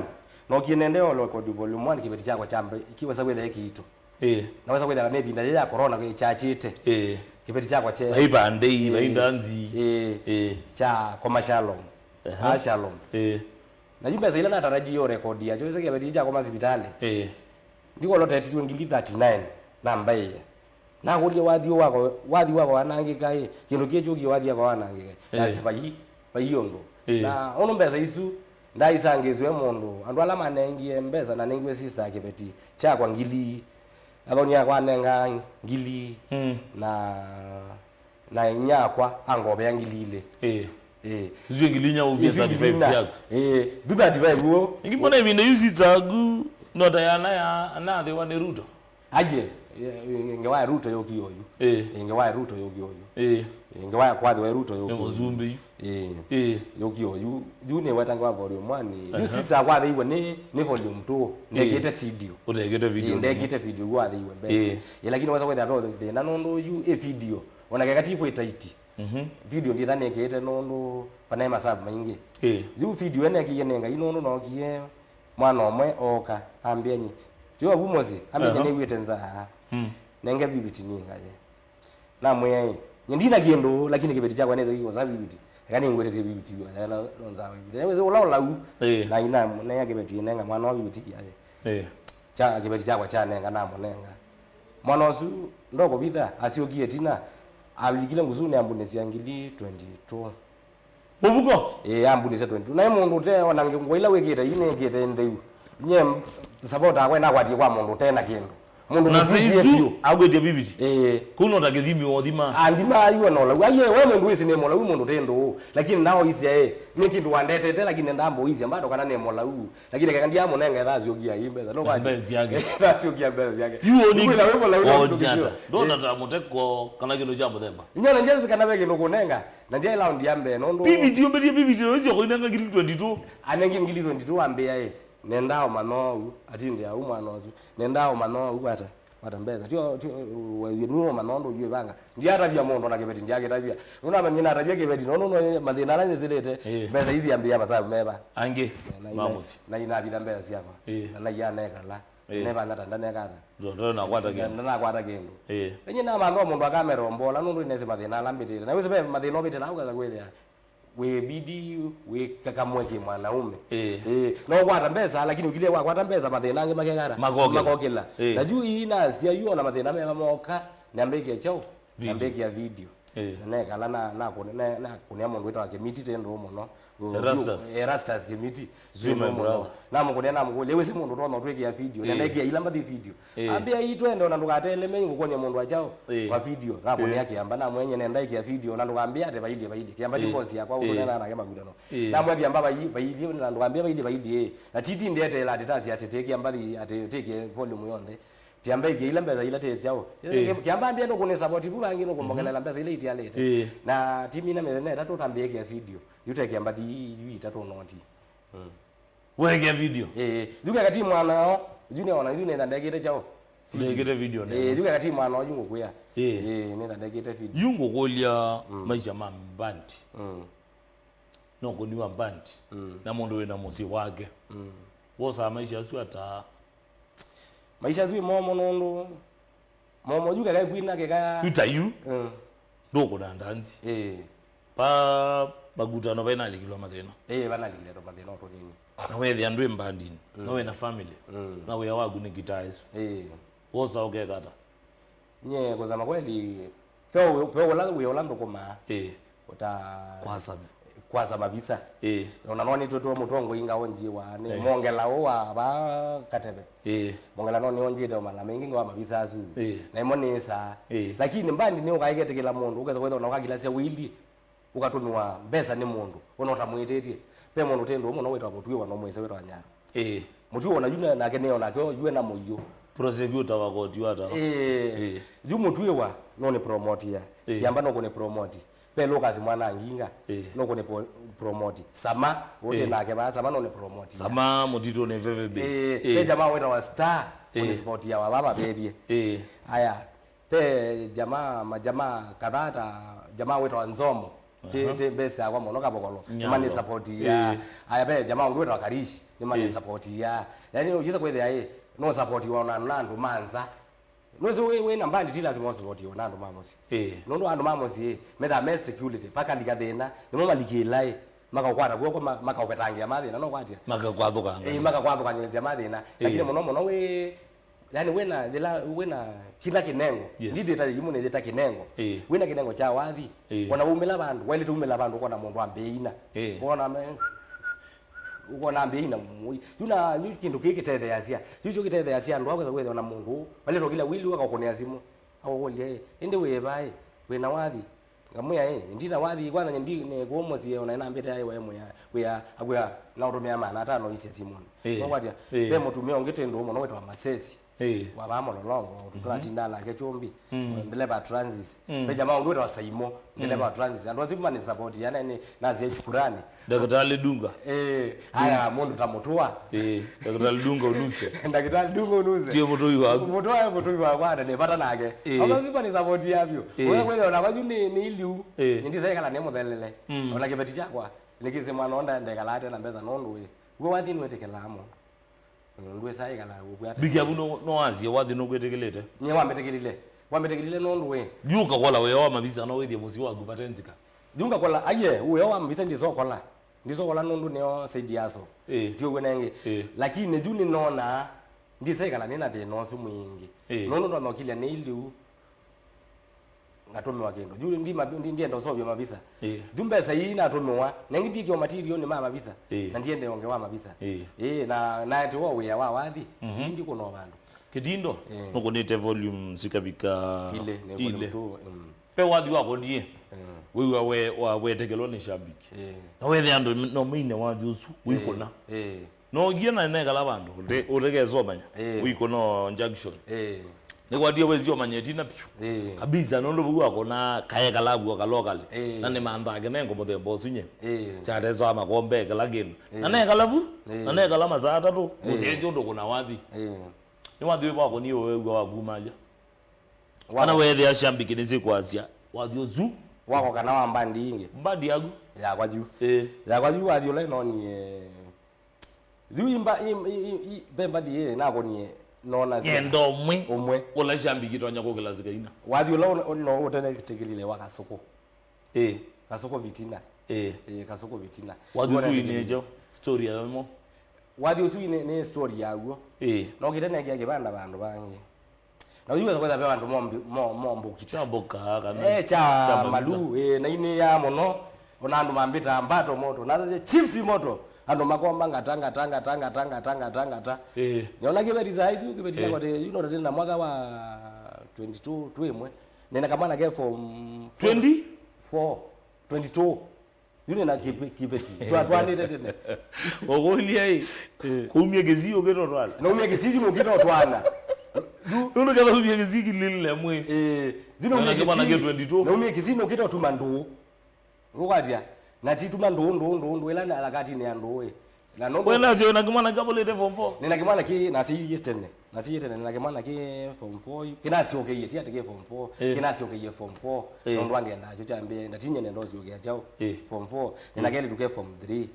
nokie nende o record volume one, kĩveti kyakwa kya mbe-, kĩwesa kwĩthĩa kĩito. Ĩĩ. Na wesa kwĩthĩa nĩ ĩvinda yĩĩ ya corona kĩkyachĩte. Ĩĩ. Kĩveti kyakwa kye- Vai vandei, vai ndanzi. Ĩĩ. Ĩĩ. Kya koma Shalom. Aha. A Shalom. Ĩĩ. Na yu mbesa ila natarajie ũrekodi yakyo, ĩse kĩveti kyakoma sivitalĩ. Ĩĩ. Ndikolotetiwe ngili thirty-nine, nambaĩe. Nakũlya, "Wathi ũũ wako, wathi wako wanangĩka ĩ? Kĩndũ kĩĩ kyũkie wathi wako wanangĩka ĩ?" Ĩĩ. Nasi vai, vai ũndũ. Ĩĩ. Na ũndũ mbesa isu, ndaisangĩĩsw'e mũndũ, andũ ala manengie mbesa, nanengiwe sister kĩveti kyakwa ngili, athoni yakwa anenga ngili, mm, na na inyakwa angovea ngili ilĩ. Ĩĩ. Ĩĩ. Isu ngili inya ũvie isu ngili thirty-five inya syaku. Ĩĩ. Thu thirty-five ũũ. Ingi mbona ĩvinda yu sister yaku nota ya ana ya, anathĩwa nĩ Ruto? Aje, ĩ-, ĩ-, ngewa ya Ruto yũkie oyu. Ĩĩ. Ĩ, ngewa ya Ruto yũkie oyu. Ĩĩ. Ĩ, ngewa ya kwathĩwa Ruto nĩ yũkie oyu. Mũsumbĩ yu. Ĩĩ. Ĩĩ. Yũkie oyu. Yu nĩweta ngewa volume one. Yu, aha, sister yakwa athĩiwe nĩ, nĩ volume two. Ĩĩ. Ndekĩte video. Ũtekĩte video. Ĩĩ, nene. Ndekĩte video yu athĩiwe mbesa. Ĩĩ. Ĩ, lakini wesa kwĩthĩa ve thĩna nũndũ yu ĩ video. Ona keka ti kwĩ taiti. Mhm. Video ndithanĩkĩte nũndũ vanaĩ masavu maingĩ. Ĩĩ. Yu video enekĩie nĩ Ngai nũndũ nookie mwana ũmwe ooka ambĩa nyie, "Tiwa vu mũsyĩ," ambĩa nyie, aha, "Nĩw'ĩte nzaa. Mm. Nenge viviti nĩngaye." Namwĩa ĩ, "Nyie ndina kĩndũ, lakini kĩveti kyakwa nĩsĩ kĩkosa viviti. Eka nĩngwĩtĩsye viviti yu, aya no, no nzaa viviti." Nĩwĩsĩ ũla ũlau. Ĩĩ. Na ina, nea kĩveti, nenga mwana wa viviti kyaye. Ĩĩ. Kya, kĩveti kyakwa kyanenga, namũnenga. Mwana ũsu ndokũvitha, asyokie ĩtina, alikile ngusunĩ ambunĩsya ngili twenty-two. Mũvuko? Ĩĩ, ambunĩsya twenty-two. Naĩ mũndũ ũte ona ngũa ila wĩkĩte, ii nĩkĩte ntheu. Nye support akwa nakwatie kwa mũndũ ũte na kĩndũ. Mũndũ na mũthiĩ isu vyũ. Akwĩtya viviti. Ĩĩ. Kũu no ta kĩthimi wothima. Anthima ayua na ũlau. Aiye, we mũndũ wĩsĩ nĩ mũlau, mũndũ ũte ndũũ. Lakini nao isya, ĩ, nĩ kĩndũ wandetete, lakini ndambo isya, mbado kana nĩ mũlau. Lakini keka ndiamũnenga etha asyokia ii mbesa. No, na kwaje? Mbesa yake. Etha asyokia mbesa yake. Yu oni. Wĩla wĩ mũlau na ũndũ onyata. Kĩtio. Ndona ta mũteko kana kĩndũ kya mũthemba. Nyona njesi kana ve kĩndũ kũnenga. Na ndiaĩ laundi ya mbee, nũndũ viviti, ũmbĩtie viviti, ũcio kũinenga ngili twenty-two. Anengi ngili twenty-two ambĩa, ĩ, "Nendaa ũmanya ũu," atindĩa ũu mwana ũsu. "Nendaa ũmanya ũu, kwata, kwata mbesa. Tio, tio, we, we, nũũ ũmanya ũndũ ũyũĩvanga?" Ndiatavya mũndũ na kĩveti, ndiakĩtavya. Nũnamanyie natavya kĩveti, nũndũ no mathĩna ala nĩsĩlĩte, ĩĩ, mbesa ici ambĩa masavu meva. Angĩ, na, na, ma mũsyĩ. Na inavitha mbesa syakwa. Ĩĩ. Na naianekala. Ĩĩ. Nevanya ta ndanekata. Ndoto nakwata kĩndũ. Ndanakwata kĩndũ. Ĩĩ. Enye namantha mũndũ akamera mbola nũndũ nĩnesi mathĩna ala mbĩtĩte. Na wĩsĩ ve mathĩna ũvĩte nao ũkasa kwĩthĩa wĩbidi wĩkakamwe kĩ mwanaume. Ĩĩ. Ĩĩ. No ũkwata mbesa, lakini ũkilye wakwata mbesa mathĩna angĩ makekata. Makokĩla. Makokĩla. Ĩĩ. Na yu ii nasya yu ona mathĩna mema moka, nambĩkĩa kyaũ? Video. Nambĩkĩa video. Ĩĩ. Na nekala na, na, na, nakũnĩa mũndũ wĩtawa Kĩmiti tĩ ndũũ mũno. Erastus. Erastus Kĩmiti. Sio my brother. Namũkũnĩa, namũkũlya, "Wĩsĩ mũndũ ũtonya ũtwĩkĩa video?" Ĩĩ. Na ndekĩa ila mbathi video. Ĩĩ. Ambĩa, "Ii twende ona ndũkateleme, ngũkwony'a mũndũ wa kyaũ, ĩĩ, wa video." Nakũnĩa, ĩĩ, Kĩamba, namwĩa nyie nenda ĩkĩa video, na ndũkambĩa atĩ vailyĩ, vailyĩ. Kĩamba ti, ĩĩ, boss yakwa, ĩĩ, ũkũneena nake mavutano. Ĩĩ. Namwĩa Kĩamba vai-, vailyĩ, na ndũkambĩa vailyĩ, vailyĩ, ĩĩ. Na titi ndeteela atĩ tasi atĩ tĩkĩa mbathi, atĩ tĩkĩe volume yonthe. Kĩamba ĩkĩa ila mbesa ila tĩ syaũ. Ĩĩ. Kĩamba ambĩa nũkũnĩ support vu vangĩ nũkũmbongelela, mhm, mbesa ila itialĩte. Ĩĩ. Na timina mĩthenya ĩtatũ tambĩĩkĩa video. Yu tekĩa mbathi ii, yu itatũ noti. Mm. Wekĩa video? Ĩĩ. Yu keka ti mwana o, yu nĩona, yu nĩtha ndekĩte kyaũ? Video. Ndekĩte video nene. Ĩĩ, yu keka ti mwana o, yu ngũkwĩa. Ĩĩ. Ĩĩ, nĩtha ndekĩte video. Yu ngũkũlya, mm, maisha ma mbandi. Mm. No kũniwa mbandi. Mm. Na mũndũ wĩna mũsyĩ wake. Mm. Wosaa maisha asu ata? Maisha asu ĩ momo nũndũ momo yu keka kwina keka. Yu ta yu. Mm. Ndũkũna ndanzi. Ĩĩ. Pa makutano vainalikilwa mathĩna. Ĩĩ, vanalikile tũmathĩna o tũnini. Na wethĩa ndwĩ mbandini, mm, no wĩna family. Mm. Na wĩa waku nĩ guitar ĩsu. Ĩĩ. Wosa ũkeka ata? Nye kusema kweli, peo, peo ũla wĩa ũla ndũkũmaa. Ĩĩ. Uta kwasa, kwasa mavisa. Ĩĩ. Ona no nĩtwĩtwe mũtongoi ngaonjiwa nĩ, ĩĩ, mongela ũũ wa va Kateve. Ĩĩ. Mongela no nĩonjĩte o mala maingĩ ngawa mavisa asu. Ĩĩ. Na ĩmo nĩsaa. Ĩĩ. Lakini mbandi nĩ ũkaĩketĩkĩla mũndũ, ũkesa kwĩthwa na ũkakilasya wĩli, ũkatũmĩwa mbesa nĩ mũndũ, ona ũtamwĩtĩtye. Ve mũndũ ũtĩ ndũũ mũno wĩtawa Mũtuĩwa na ũmwĩsĩ wĩtawa Nyaro. Ĩĩ. Mũtuĩwa ona yu na-, nake nĩyo nake yu ena mũio. Prosecutor wa koti wata. Ĩĩ. Ĩĩ. Yu Mũtuĩwa no nĩ promote ya. Ĩĩ. Kĩamba no kũnĩ promote. Ve Lucas mwana Nginga, ĩĩ, no kũnĩ po-, promote. Sama, ũtĩ, ĩĩ, nake vaa, Sama no nĩ promote ya. Sama mũtitũ nĩ Veve Base. Ĩĩ. Ĩĩ. Ve jamaa wĩtawa Star, ĩĩ, ũnĩ sport ya wa baba bebie. Ĩĩ. Aya. Ve jamaa, majamaa kadhaa ta jamaa wĩtawa Nzomo. Ti, aha, ti mbesa yakwa mũno Kavokolo. Nĩmanĩ support ya. Ĩĩ. Aya ve jamaa ũngĩ wĩtawa Karishi. Nĩmanĩ, ĩĩ, support ya. Yaani, ũyĩsa kwĩthĩa, ĩ, no support wa na, na andũ ma nza. Nũsĩ wĩ, wĩ na mbandi ti lazima ũsupport wa na andũ ma mũsyĩ. Ĩĩ. Nũndũ andũ ma mũsyĩ, ĩ, methaa me security, pakalika thĩna, nĩmo malikĩla, ĩ. Makaũkwata kw'oko, ma- makaũvetangĩa mathĩna, no kwatya? Makakwathũkanganyĩsya. Ĩĩ, makakwathũkanganyĩsya mathĩna. Ĩĩ. Lakini mũno mũno wĩ, yani, wĩna yĩla, wĩna kĩla kĩnengo. Yes. Ndithĩta yĩmũ nĩthĩta kĩnengo. Ĩĩ. Wĩna kĩnengo kya wathi. Ĩĩ. Ona waumĩla vandũ, waĩlĩte umĩla vandũ, ũkona mũndũ ambĩĩa ina. Ĩĩ. Ũkona me- ũkona ambĩĩa ina mũi. Yu na, yu kĩndũ kĩĩ kĩtetheeasya. Yu kyo kĩtetheeasya andũ akwĩsa kwĩthĩwa na mũndũ ũũ, waĩlĩte ũkĩla wĩlĩ, akakũnĩa simũ. Akakũlya, "Ĩ, ĩndĩ wĩ va, ĩ? Wĩna wathi?" Ngamwĩa, "Ĩ, ndina wathi, kwana nye ndi nĩkũũ mũsyĩ, ona nambĩte aĩ waĩ mũya, wĩa, akwĩa, naũtũmĩa maana atano isya simũnĩ." Ĩĩ. Nũkwatya, ĩĩ, ve mũtumĩa ũngĩ twĩ ndũũ mũno wĩtawa Masesi. Ĩĩ. Wa vaa Mũlolongo, tũnatindaa nake Kyũmbi. Mm. Ndeleva wa Transit. Mm. Ve jamaa ũngĩ wĩtawa Saimo, ndeleva wa Transit. Andũ asu manĩ support, yani, nĩ, nasie shukurani. Ndakĩtalĩ Dunga. Ĩĩ, aya, mũndũ ta Mũtũa. Ĩĩ, Ndakĩtalĩ Dunga ũnuse. Ndakĩtalĩ Dunga ũnuse. Tie mũtũi waku. Mũtũa e mũtũi wakwa, na nĩ vata nake. Ĩĩ. Ona simba nĩ support ya vyũ. Ĩĩ. Wewe kwĩthĩwa na vayu nĩ, nĩ iliu. Ĩĩ. Nĩ ndisaikala nĩ mũthelele. Mm. Ona kĩveti kyakwa, nĩkĩsĩ mwana onda ndekalaa ate na mbesa nũndũ wĩ. Guo wathi nĩwĩtĩkĩlaa mũndũ. Ndwĩsaa ĩkala ũkwata. Biki avu no, no asie wathi nũkwĩtĩkĩlĩte. Nĩ wambĩtĩkĩlile. Wambĩtĩkĩlile nũndũ wĩ. Yu ũkakola wĩa wa mavisa no wĩthie mũsyĩ waku vate nzika. Yu ngakola, aye, wĩa wa mavisa ndisokola. Ndisokola nũndũ nĩo saidi yaso. Ĩĩ. Ti ũguo nengĩ. Ĩĩ. Lakini yu nĩnonaa, ndisaikala nĩna thĩna ũsu mwingĩ. Ĩĩ. Nũndũ ndonokilya nĩ iliu. Ngatũmĩwa kĩndũ. Yu ndi mavi-, ndi, ndienda ũseũvya mavisa. Ĩĩ. Yu mbesa ii natũmĩwa, nengĩ ndiĩkĩwa material nĩ ma mavisa. Ĩĩ. Na ndiende onge wa mavisa. Ĩĩ. Ĩĩ, na, na ati wo wĩa wa wathi, mhm, ndi, ndikũnwa vandũ. Kĩtindo, ĩĩ, nũkũnĩte volume sikavika ilĩ, nĩ volume ilĩ. Two, mm. Ve wathi wakũnie, ĩĩ, wĩw'a we, wa, wetekelwa nĩ shabiki. Ĩĩ. Na wethe andũ no maine wathi ũsu, ĩĩ, wĩkũna. Ĩĩ. Nogie na nekala vandũ, ũte-, ũtekesomanya. Ĩĩ. Wĩkũna o junction. Ĩĩ. Nĩkwatie wĩsĩ ũmanyĩtie na piũ. Ĩĩ. Kabisa, nũndũ vau akona kaekala vuo kalokale. Ĩĩ. Na nĩmanthaa kĩnengo mũthemba ũsu nye. Ĩĩ. Kyatesaa makombe, kĩla kĩndũ. Ĩĩ. Na nekala vu, ĩĩ, na nekala masaa atatũ, ĩĩ, mũsyaĩsya ũndũ kũna wathi. Ĩĩ. Nĩ wathi wĩva wakonie wew'a wakumalya? Wa- Kana weethĩa shambiki nĩsyĩkwasya, wathi ũsu. Wako kana wa mbandi ingĩ? Mbandi yaku? Yakwa yu. Ĩĩ. Yakwa yu wathi ũla ĩnonie. Yu imba, im-, i-, i-, i-, ve mbathi ĩ, nakonie, nona sya. Nyenda ũmwe. Ũmwe. Ũla shambiki tonya kũkĩla sikaina. Wathi ũla ũn-, ũn-, no ũtenetĩkĩlile wa Kasũkũ. Ĩĩ. Kasũkũ Vitina. Ĩĩ. Ĩĩ, Kasũkũ Vitina. Wathi ũsu inĩkyo, story ya mo. Wathi ũsu nĩ, nĩ story yaw'o. Ĩĩ. Nokĩte nekia kĩvanda vandũ vangĩ. Na ũyuweza kwetha ve vandũ mombi-, mo-, mombũkita. Kya mboka, kana eh, kya kya malu, mavisa. Ĩĩ, na inĩ ya mũno, ona andũ mambĩtaa mbato moto, nasasya chips moto, andũ makomba ngata, ngata, ngata. Ĩĩ. Nĩona kĩveti saa isu, kĩveti, ĩĩ, kyakwa tĩ, you know, tĩ na mwaka wa twenty-two, twĩ ĩmwe. Nĩna kamwana ke form four. Twenty? Four. Twenty-two. Yu nĩ na kĩpe-, kĩveti. Twa-, twanĩte tene. Ũkũlya ĩ, eh, kũumya kĩsii ũkĩta ũtwana. Naumya kĩsii nũkĩta ũtwana. Nũndũ ketha umya kĩsii kĩlilile mwĩ. Eh, yu naumya kĩsii, kĩmwana kĩ twenty-two. Naumya kĩsii nũkĩta ũtuma ndũũ. Ũkwatya? Na tituma ndũũ, ndũũ, ndũũ, ndũũ, ĩla nĩ alakatini ya ndũũ ĩ. Na nũndũ we nasyo na kĩmwana kavũlĩte form four. Nĩna kĩmwana kĩ, nasĩ tene. Nasĩ tene, nĩna kĩmwana kĩ form four yu. Kĩnasyokeie, ti atĩ kĩ form four. Eh. Kĩnasyokeie form four. Eh. Nũndũ angendaa kyo kyambĩe, ndatinye nenda ũsyokea kyaũ. Eh. Form four. Nĩna, mm, kelĩtu ke form three.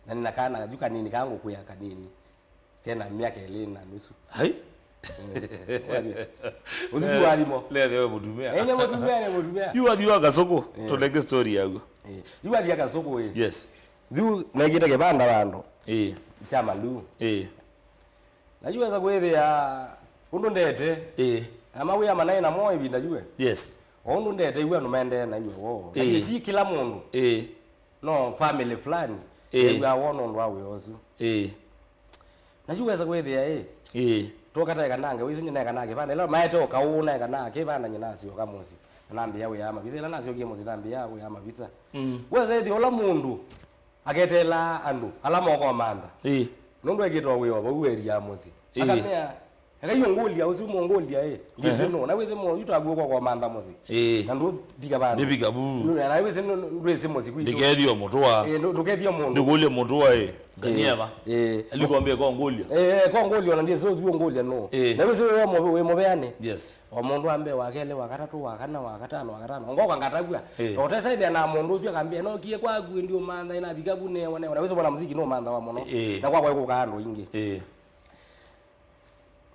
Na nĩna kana yu kanini ka ngũkũya kanini. Kena myaka ĩlĩ na nusu. Hai? Mm. Ũsu ti wathimo. Lethe we mũtumĩa. Eh, nĩ mũtumĩa, nĩ mũtumĩa. Yu wathi wa Kasũkũ, eh, tũnenge story yaw'o. Eh. Yu wathi wa Kasũkũ, eh. Yes. Yu naikĩte kĩvanda vandũ. Eh. Kya malu. Eh. Na yu wesa kwĩthĩa ũndũ ndete. Ĩĩ. Na mawĩa manaĩ namo ĩvinda yu e. Yes. O ũndũ ndete yu andũ maendee na yu e woo. Ĩĩ. Lakini ti kĩla mũndũ. Ĩĩ. No family fulani. Ĩĩ. Ew'a woo nũndũ wa wĩa ũsu. Ĩĩ. Na yu wesa kwĩthĩa ĩ. Ĩĩ. Tũkataekanange, wĩsĩ nyenekanaa kĩvanda. Ĩla maete ũkaũ naekanaa kĩvanda nyinasyoka mũsyĩ. Na nambĩa wĩa mavisa. Ĩla nasyokie mũsyĩ nambĩa wĩa mavisa. Mm. Wesa ĩthĩa ũla mũndũ aketeelaa andũ ala mokomantha. Ĩĩ. Nũndũ ekĩtwa wĩ o vau area ya mũsyĩ. Ĩĩ. Akamea, "Ekai ũngũlya ũsu mũngũlya ĩ, ndĩsĩ, ehe, nũ." Na wĩsĩ mũ, yu taguo kokomantha mũsyĩ. Ĩĩ. Na ndũvika vandũ. Ndĩvika vu. Nũ-, na wĩsĩ nũ-, nũ-, ndwĩsĩ mũsyĩ kwitũ. Ndĩkethio mũtũa. Ĩĩ, ndũ-, ndũkethio mũndũ. Ndĩkũlye mũtũa ĩ. Ngania ĩĩ, eva. Ĩĩ. Alikombie kongũlya. Ĩĩ, kongũlya ona ndĩsĩ ũsu ũngũlya nũ. Ĩĩ. Na wĩsĩ wĩ, wĩ mũveane. Yes. O mũndũ wa mbee, wa kelĩ, wa katatũ, wa kana, wa katano, wa katano. Ngoka ngatavw'a. Ĩĩ. Na ũtesaithya na mũndũ ũsu akambĩa, "Nokie kwaku, ĩndĩ ũmantha, ĩnavika vu newa, newa." Na wĩsĩ mwana mũsiki nũmanthawa mũno. Ĩĩ. Na kwakwa ĩkũkaa andũ aingĩ. Ĩĩ.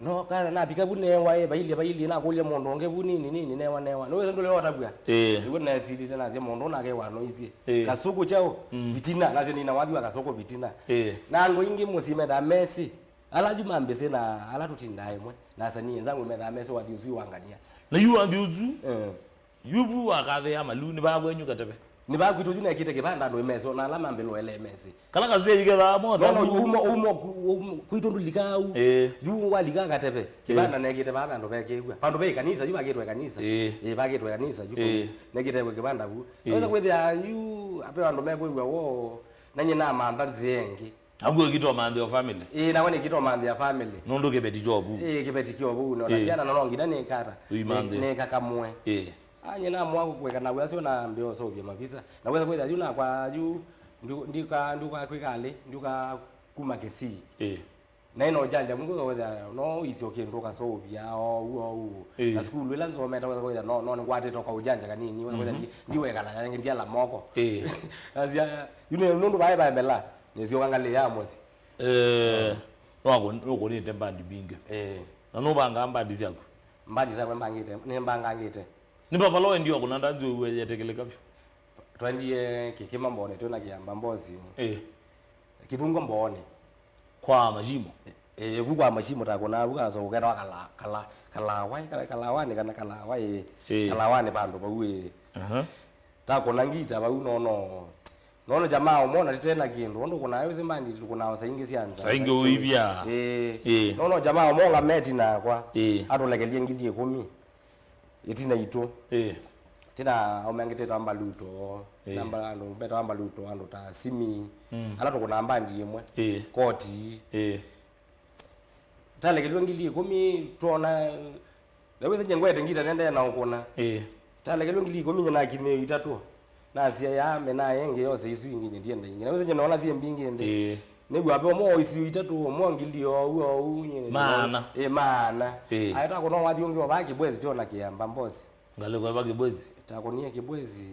No, kana navika vu newa, ĩ, vailyĩ, vailyĩ, nakũlya mũndũ ũngĩ vu nini, nini, newa, newa. Nĩwĩsĩ ndũlĩ watavw'a? Ĩĩ. Nĩw'o nesilile nasya mũndũ ũna akewa noisye. Ĩĩ. Kasũkũ kyaũ? Mm. Vitina, nasya nina wathi wa kasũkũ vitina. Ĩĩ. Na andũ aingĩ mũsyĩ methaa mesĩ. Ala yu mambĩsĩ na ala tũtindaa ĩmwe. Na asanii enzangu methaa mesĩ wathi ũsu wangania. Na yu wathi ũsu? Eh. Yu vu wakathĩa malu, nĩ vaa kwenyu Kateve? Nĩ vaa kwitũ yu nekĩte kĩvanda andũ mesĩ, ona ala mambĩloele mesĩ. Kala kasya yu kethaa motha. No, no, vu. Umo, umo, ku-, umo, kwitũ ndũlikaa u. Ĩĩ. Yu walikaa Kateve. Ĩĩ. Kĩvanda nekĩte vaa vandũ vekĩw'a. Vandũ ve kanisa, yu vakĩtwe kanisa. Ĩĩ. Ĩĩ, vakĩtwe kanisa, yu. Ĩĩ. Nekĩte kĩvanda vu. Ĩĩ. Naweza kwĩthĩa yu, ape andũ mekwĩw'a wo, na nyie namantha nzĩa ĩngĩ. Aguo kĩtomanthĩa family. Ĩĩ, nakwa nĩkĩtomanthĩa family. Nũndũ kĩveti kyo vu. Ĩĩ, kĩveti kyo vu, nona. Ĩĩ. Syana nono nginya nĩkata. Ũimanthĩa. Nĩ-, nĩkakamwe. Ĩĩ. Anye namwa kwĩka na wĩa syo na mbio sovya mavisa. Na wesa kwĩthĩa yu nakwa yu, ndu-, ndika, nduka kwĩka alĩ, nduka kuma Kisii. Ĩĩ. Na ĩno janja Mungu kwĩthĩa no isyo kĩndũ kasovya, o u, o u. Ĩĩ. Na sukulu ĩla nzometa wesa kwĩthĩa no, no nĩkwatĩtwe kwa ujanja kanini, wesa kwĩthĩa. Mhm. Ndi-, ndiwekala, yange ndiala moko. Ĩĩ. Asya, yu nĩ, nũndũ vae vaemela. Nĩsyoka ngalĩ ya mũsyĩ. Eh, nũkũnĩte mbandi mbingĩ. Eh. Na nũvangaa mbandi syaku? Mbandi syakwa mbangĩte, nĩmbangangĩte. Nĩ vava lo endio kũna ndanzi ũw'e yetekeleka vyũ. Twendie Kĩkĩma Mbooni, twĩna Kĩamba Mbosi. Eh. Kĩthungo Mbooni. Kwa Mashimo? Eh, vu kwa Mashimo takũna vu kaso ũketawa kala, kala, kalawa, kala, kalawa nĩ kana kalawa, eh. Eh. Kalawa nĩ vandũ vau, eh. Aha. Takũna ngita vau, nono, nono jamaa ũmwe ona tĩte na kĩndũ, ũndũ kũna wĩsĩ mbandi tũkũnaa saa ingĩ sya nza. Saa ingĩ ũivya. Ĩĩ. Ĩĩ. Nono jamaa ũmwe ũng'ameti nakwa. Ĩĩ. Atũlekelie ngili ĩkũmi. Ĩtina itũ. Ĩĩ. Tina ũmengete twa mbaluto. Ĩĩ. Namba andũ metawa mbaluto, andũ ta Simi. Mm. Ala tũkũnaa mbandi ĩmwe. Ĩĩ. Koti. Ĩĩ. Talekelwe ngili ĩkũmi, twona, na wĩsĩ nye ngwete ngita nendee na ũkũna. Ĩĩ. Talekelwe ngili ĩkũmi, nye nakinyĩe itatũ. Nasya ya, mena ĩngĩ yose isu ingĩ, nye ndienda ingĩ. Na wĩsĩ nye nola syĩ mbingĩ nthĩ. Ĩĩ. Nĩw'a ve ũmwe o isu itatũ, ũmwe ngili o ũu, o ũu, nye. Maana. Ĩ, maana. Ĩĩ. Aĩ takũna wathi ũngĩ o vaa Kĩbwezi, tiona Kĩamba Mbosi. Ngalĩko ĩva Kĩbwezi? Takũnie Kĩbwezi,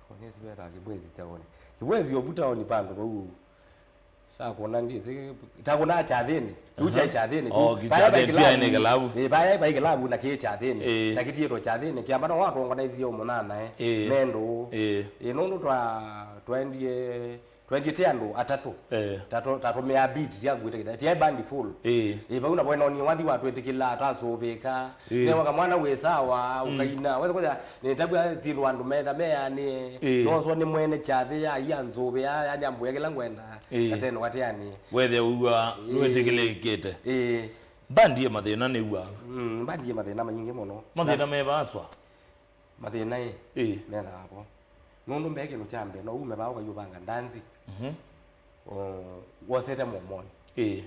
kũnie siveta Kĩbwezi taoni. Kĩbwezi ovu taoni pandũ vau. Takũna ndĩsĩ, takũna kyathĩnĩ. Kĩu kyaĩ kyathĩnĩ. Oh, kĩu kyathĩnĩ, tiaĩ nĩ kĩlavu. Ĩĩ, vaĩ, vaĩ kĩlavu na kĩĩ kyathĩnĩ. Ĩĩ. Takĩtiĩtwe kyathĩnĩ, Kĩamba no watongonaisye ũmũnyanyae. Ĩĩ. Mendũ. Ĩĩ. Ĩĩ, nũndũ twa, twaendie, twaendie tĩ andũ atatũ. Ĩĩ. Tatũ, tatũmĩa beat sya ngwĩte kĩta. Tiaĩ band full. Ĩĩ. Ĩĩ, vau navo enonie wathi wa twĩtĩkĩla, twasũvĩka. Ĩĩ. Newa kamwana wĩ sawa, mm, ũkaina. Wesa kwĩthĩa, nĩtavw'a syĩndũ andũ metha meanĩe. Ĩĩ. Noswa nĩ mwene kyathĩ ya ia nzũvĩ ya, yani ambũya kĩla ngwenda. Ĩĩ. Kateno kateanĩe. Wethe ũw'a, ĩĩ, nĩwĩtĩkĩlĩkĩte. Ĩĩ. Mbandi ya mathĩna nĩw'a. Mm, mbandi ya mathĩna maingĩ mũno. Mathĩna me vaswa. Mathĩna ĩ, ĩĩ, methaa vo. Nũndũ mbee kĩndũ kya mbee, no ume vaa ũkaiũvanga ndanzi. Mhm. O, wosete momoni. Ĩĩ.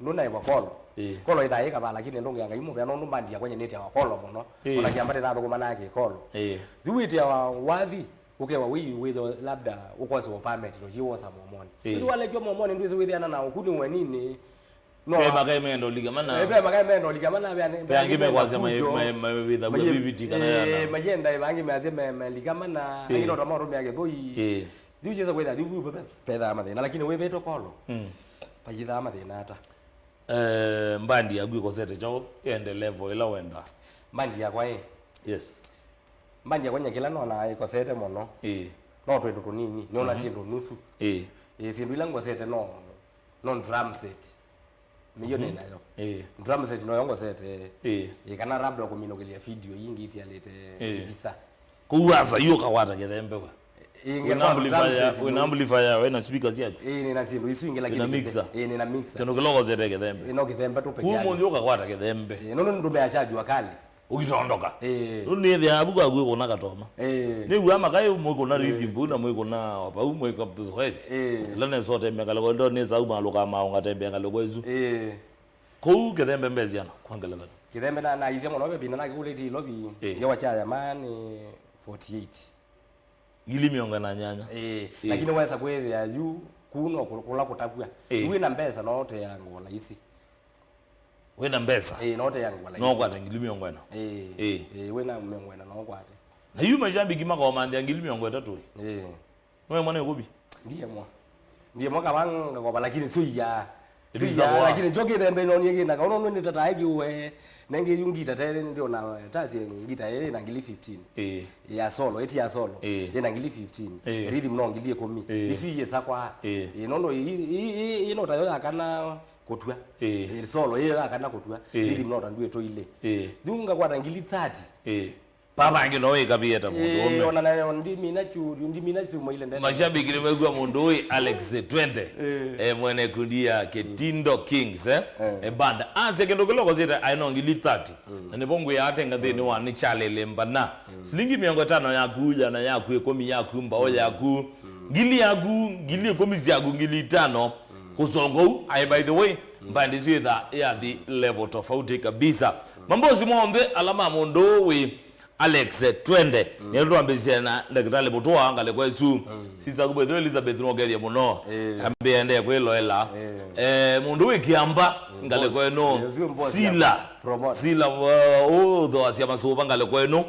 Ndũnaĩwa kolo. Ĩĩ. Kolo ĩthaa ĩkavaa, lakini ndũngĩa Ngai mũvea, nũndũ mbandi yakwa nyenĩte wa kolo mũno. Ĩĩ. Ona kĩamba tĩnathũkũma na kĩkolo. Ĩĩ. Yu wĩtĩa wa wathi, ũkewa wĩ wĩtho labda ũkose wa permit, no yiwosa momoni. Ĩĩ. Ĩsu walekyo momoni, ndwĩsĩ wĩthĩana na ũkuni wenini. No. Ve makai meenda ũlika mana. Eh, ve makai meenda ũlika mana, ve angĩ mekwasya mavitha viviti kana yana. Mayenda, angĩ measya malika mana, angĩ no ta maũtũmĩa kĩthũi. Ĩĩ. Thiu ciesa kwĩtha, thiu pethaa mathĩna, lakini wĩvĩtwe kolo. Mm. Payithaa mathĩna ata? Eh, mbandi yaku ĩkosete kyaũ, ĩende level ĩla wenda? Mbandi yakwa ĩ? Yes. Mbandi yakwa nyakĩla nona ĩkosete mũno. Ĩĩ. No twĩndũ tũnini, nĩona, mhm, syĩndũ nusu. Ĩĩ. Ĩĩ, syĩndũ ila ngosete no, no drum set. Nĩyo, mhm, nĩnayo. Ĩĩ. Drum set noyo ngosete. Ĩĩ. Ĩĩ, kana labda kũminũkĩlya video ii ngĩtialĩte, ĩĩ, visa. Kũu asa yu ũkakwata kĩthembe we. Ĩĩ, wĩna amplifier, wĩna amplifier, wĩna speaker syaku. Ĩĩ, nĩna syĩndũ isu ingĩ, lakini wĩna mixer. Ĩĩ, nĩna mixer. Kĩndũ kĩla ũkosete kĩthembe. Ĩĩ, no kĩthembe tu peke yake. Kũu mũnthĩ ũkakwata kĩthembe. Ĩĩ, nũndũ nĩndũmĩa cha jua kali. Ũkitondoka. Ĩĩ. Nũndũ nĩthĩa avu kwaku ĩkũna katoma. Ĩĩ. Nĩw'a makai mwĩkũna, ĩĩ, rhythm vau na mwĩkũna vau mwĩka zoezi. Ĩĩ. Ĩla nesa ũtembea ngalĩko ndo nesa uma alũka maũnga tembea ngalĩko isu. Ĩĩ. Kũu kĩthembe mbee syana kwa ngelekano. Kĩthembe na, naisye mũno ve vinda nakĩkũlĩtie Ilovi. Ĩĩ. Ngewa cha yamani forty-eight. Ngili mĩongo ĩna na nyanya. Ĩĩ. Ĩĩ. Lakini wesa kwĩthĩa yu kũu no kũ-, kũla kũtavw'a. Ĩĩ. Yu wĩna mbesa no ũteange o laisi. Wĩna mbesa? Ĩĩ, no ũteange o laisi. No ũkwate ngili mĩongo ĩna. Ĩĩ. Ĩĩ. Ĩĩ, wĩna mĩongo ĩna no ũkwate. Na yu mashabiki makomanthĩa ngili mĩongo ĩtatũ ĩ. Ĩĩ. Nũemwa nĩ ũkũvi? Ndiemwa. Ndiemwa kavanga kova, lakini sio iya. It is a Tiya, war. Lakini njo kĩthembe ino nie kĩna kaũno nĩ tatae kiwe. Nenge yu ngita tele ndio na tasi ngita ĩrĩ na ngili fifteen. Ĩĩ. Ya solo, ĩti ya solo. Ĩĩ. Ĩna ngili fifteen. Ĩĩ. Rhythm no ngili ĩkũmi. Ĩĩ. Isu iye sakwa. Ĩĩ. Ĩĩ, no no ino tayo ya kana kũtwa. Ĩĩ. Ĩĩ, solo ĩyo ya kana kũtwa. Ĩĩ. Rhythm no ta ndue toile. Ĩĩ. Dunga kwa ngili thirty. Ĩĩ. Papa angi no ikabie ta mũndũ ũme. Ona nayo ndimina churi, ndimina sumo ile ndene. Mashabiki nĩmegua mũndũ ũyũ Alex Twende. Eh. Eh, mwene kundi ya Ketindo Kings, eh. Eh. Eh, band. Ase kĩndũ kĩloko zita aino ngili thirty. Na nĩvo ngwĩa atenga thĩnĩ wa nĩ chale lembana. Silingi mĩongo ĩtano yaku, yana yaku, ĩkũmi yaku, mbao yaku, ngili yaku, ngili ĩkũmi syaku, ngili itano. Kusonga u, ai, by the way, band isu itha ya the level tofauti kabisa. Mambosi monthe ala ma mũndũ ũyũ wĩ Alex Twende. Nĩ twambĩsye na Ndakĩtalĩ Mũtũa ngalĩko ĩsu. Sisa kubwethwa Elizabeth nokethie mũno. Eh. Ambĩendee kwĩloela. Eh. Eh, mũndũ wĩ Kĩamba ngalĩko ĩno. Sila. Sila, uh, ũthoasya masũva ngalĩko ĩno.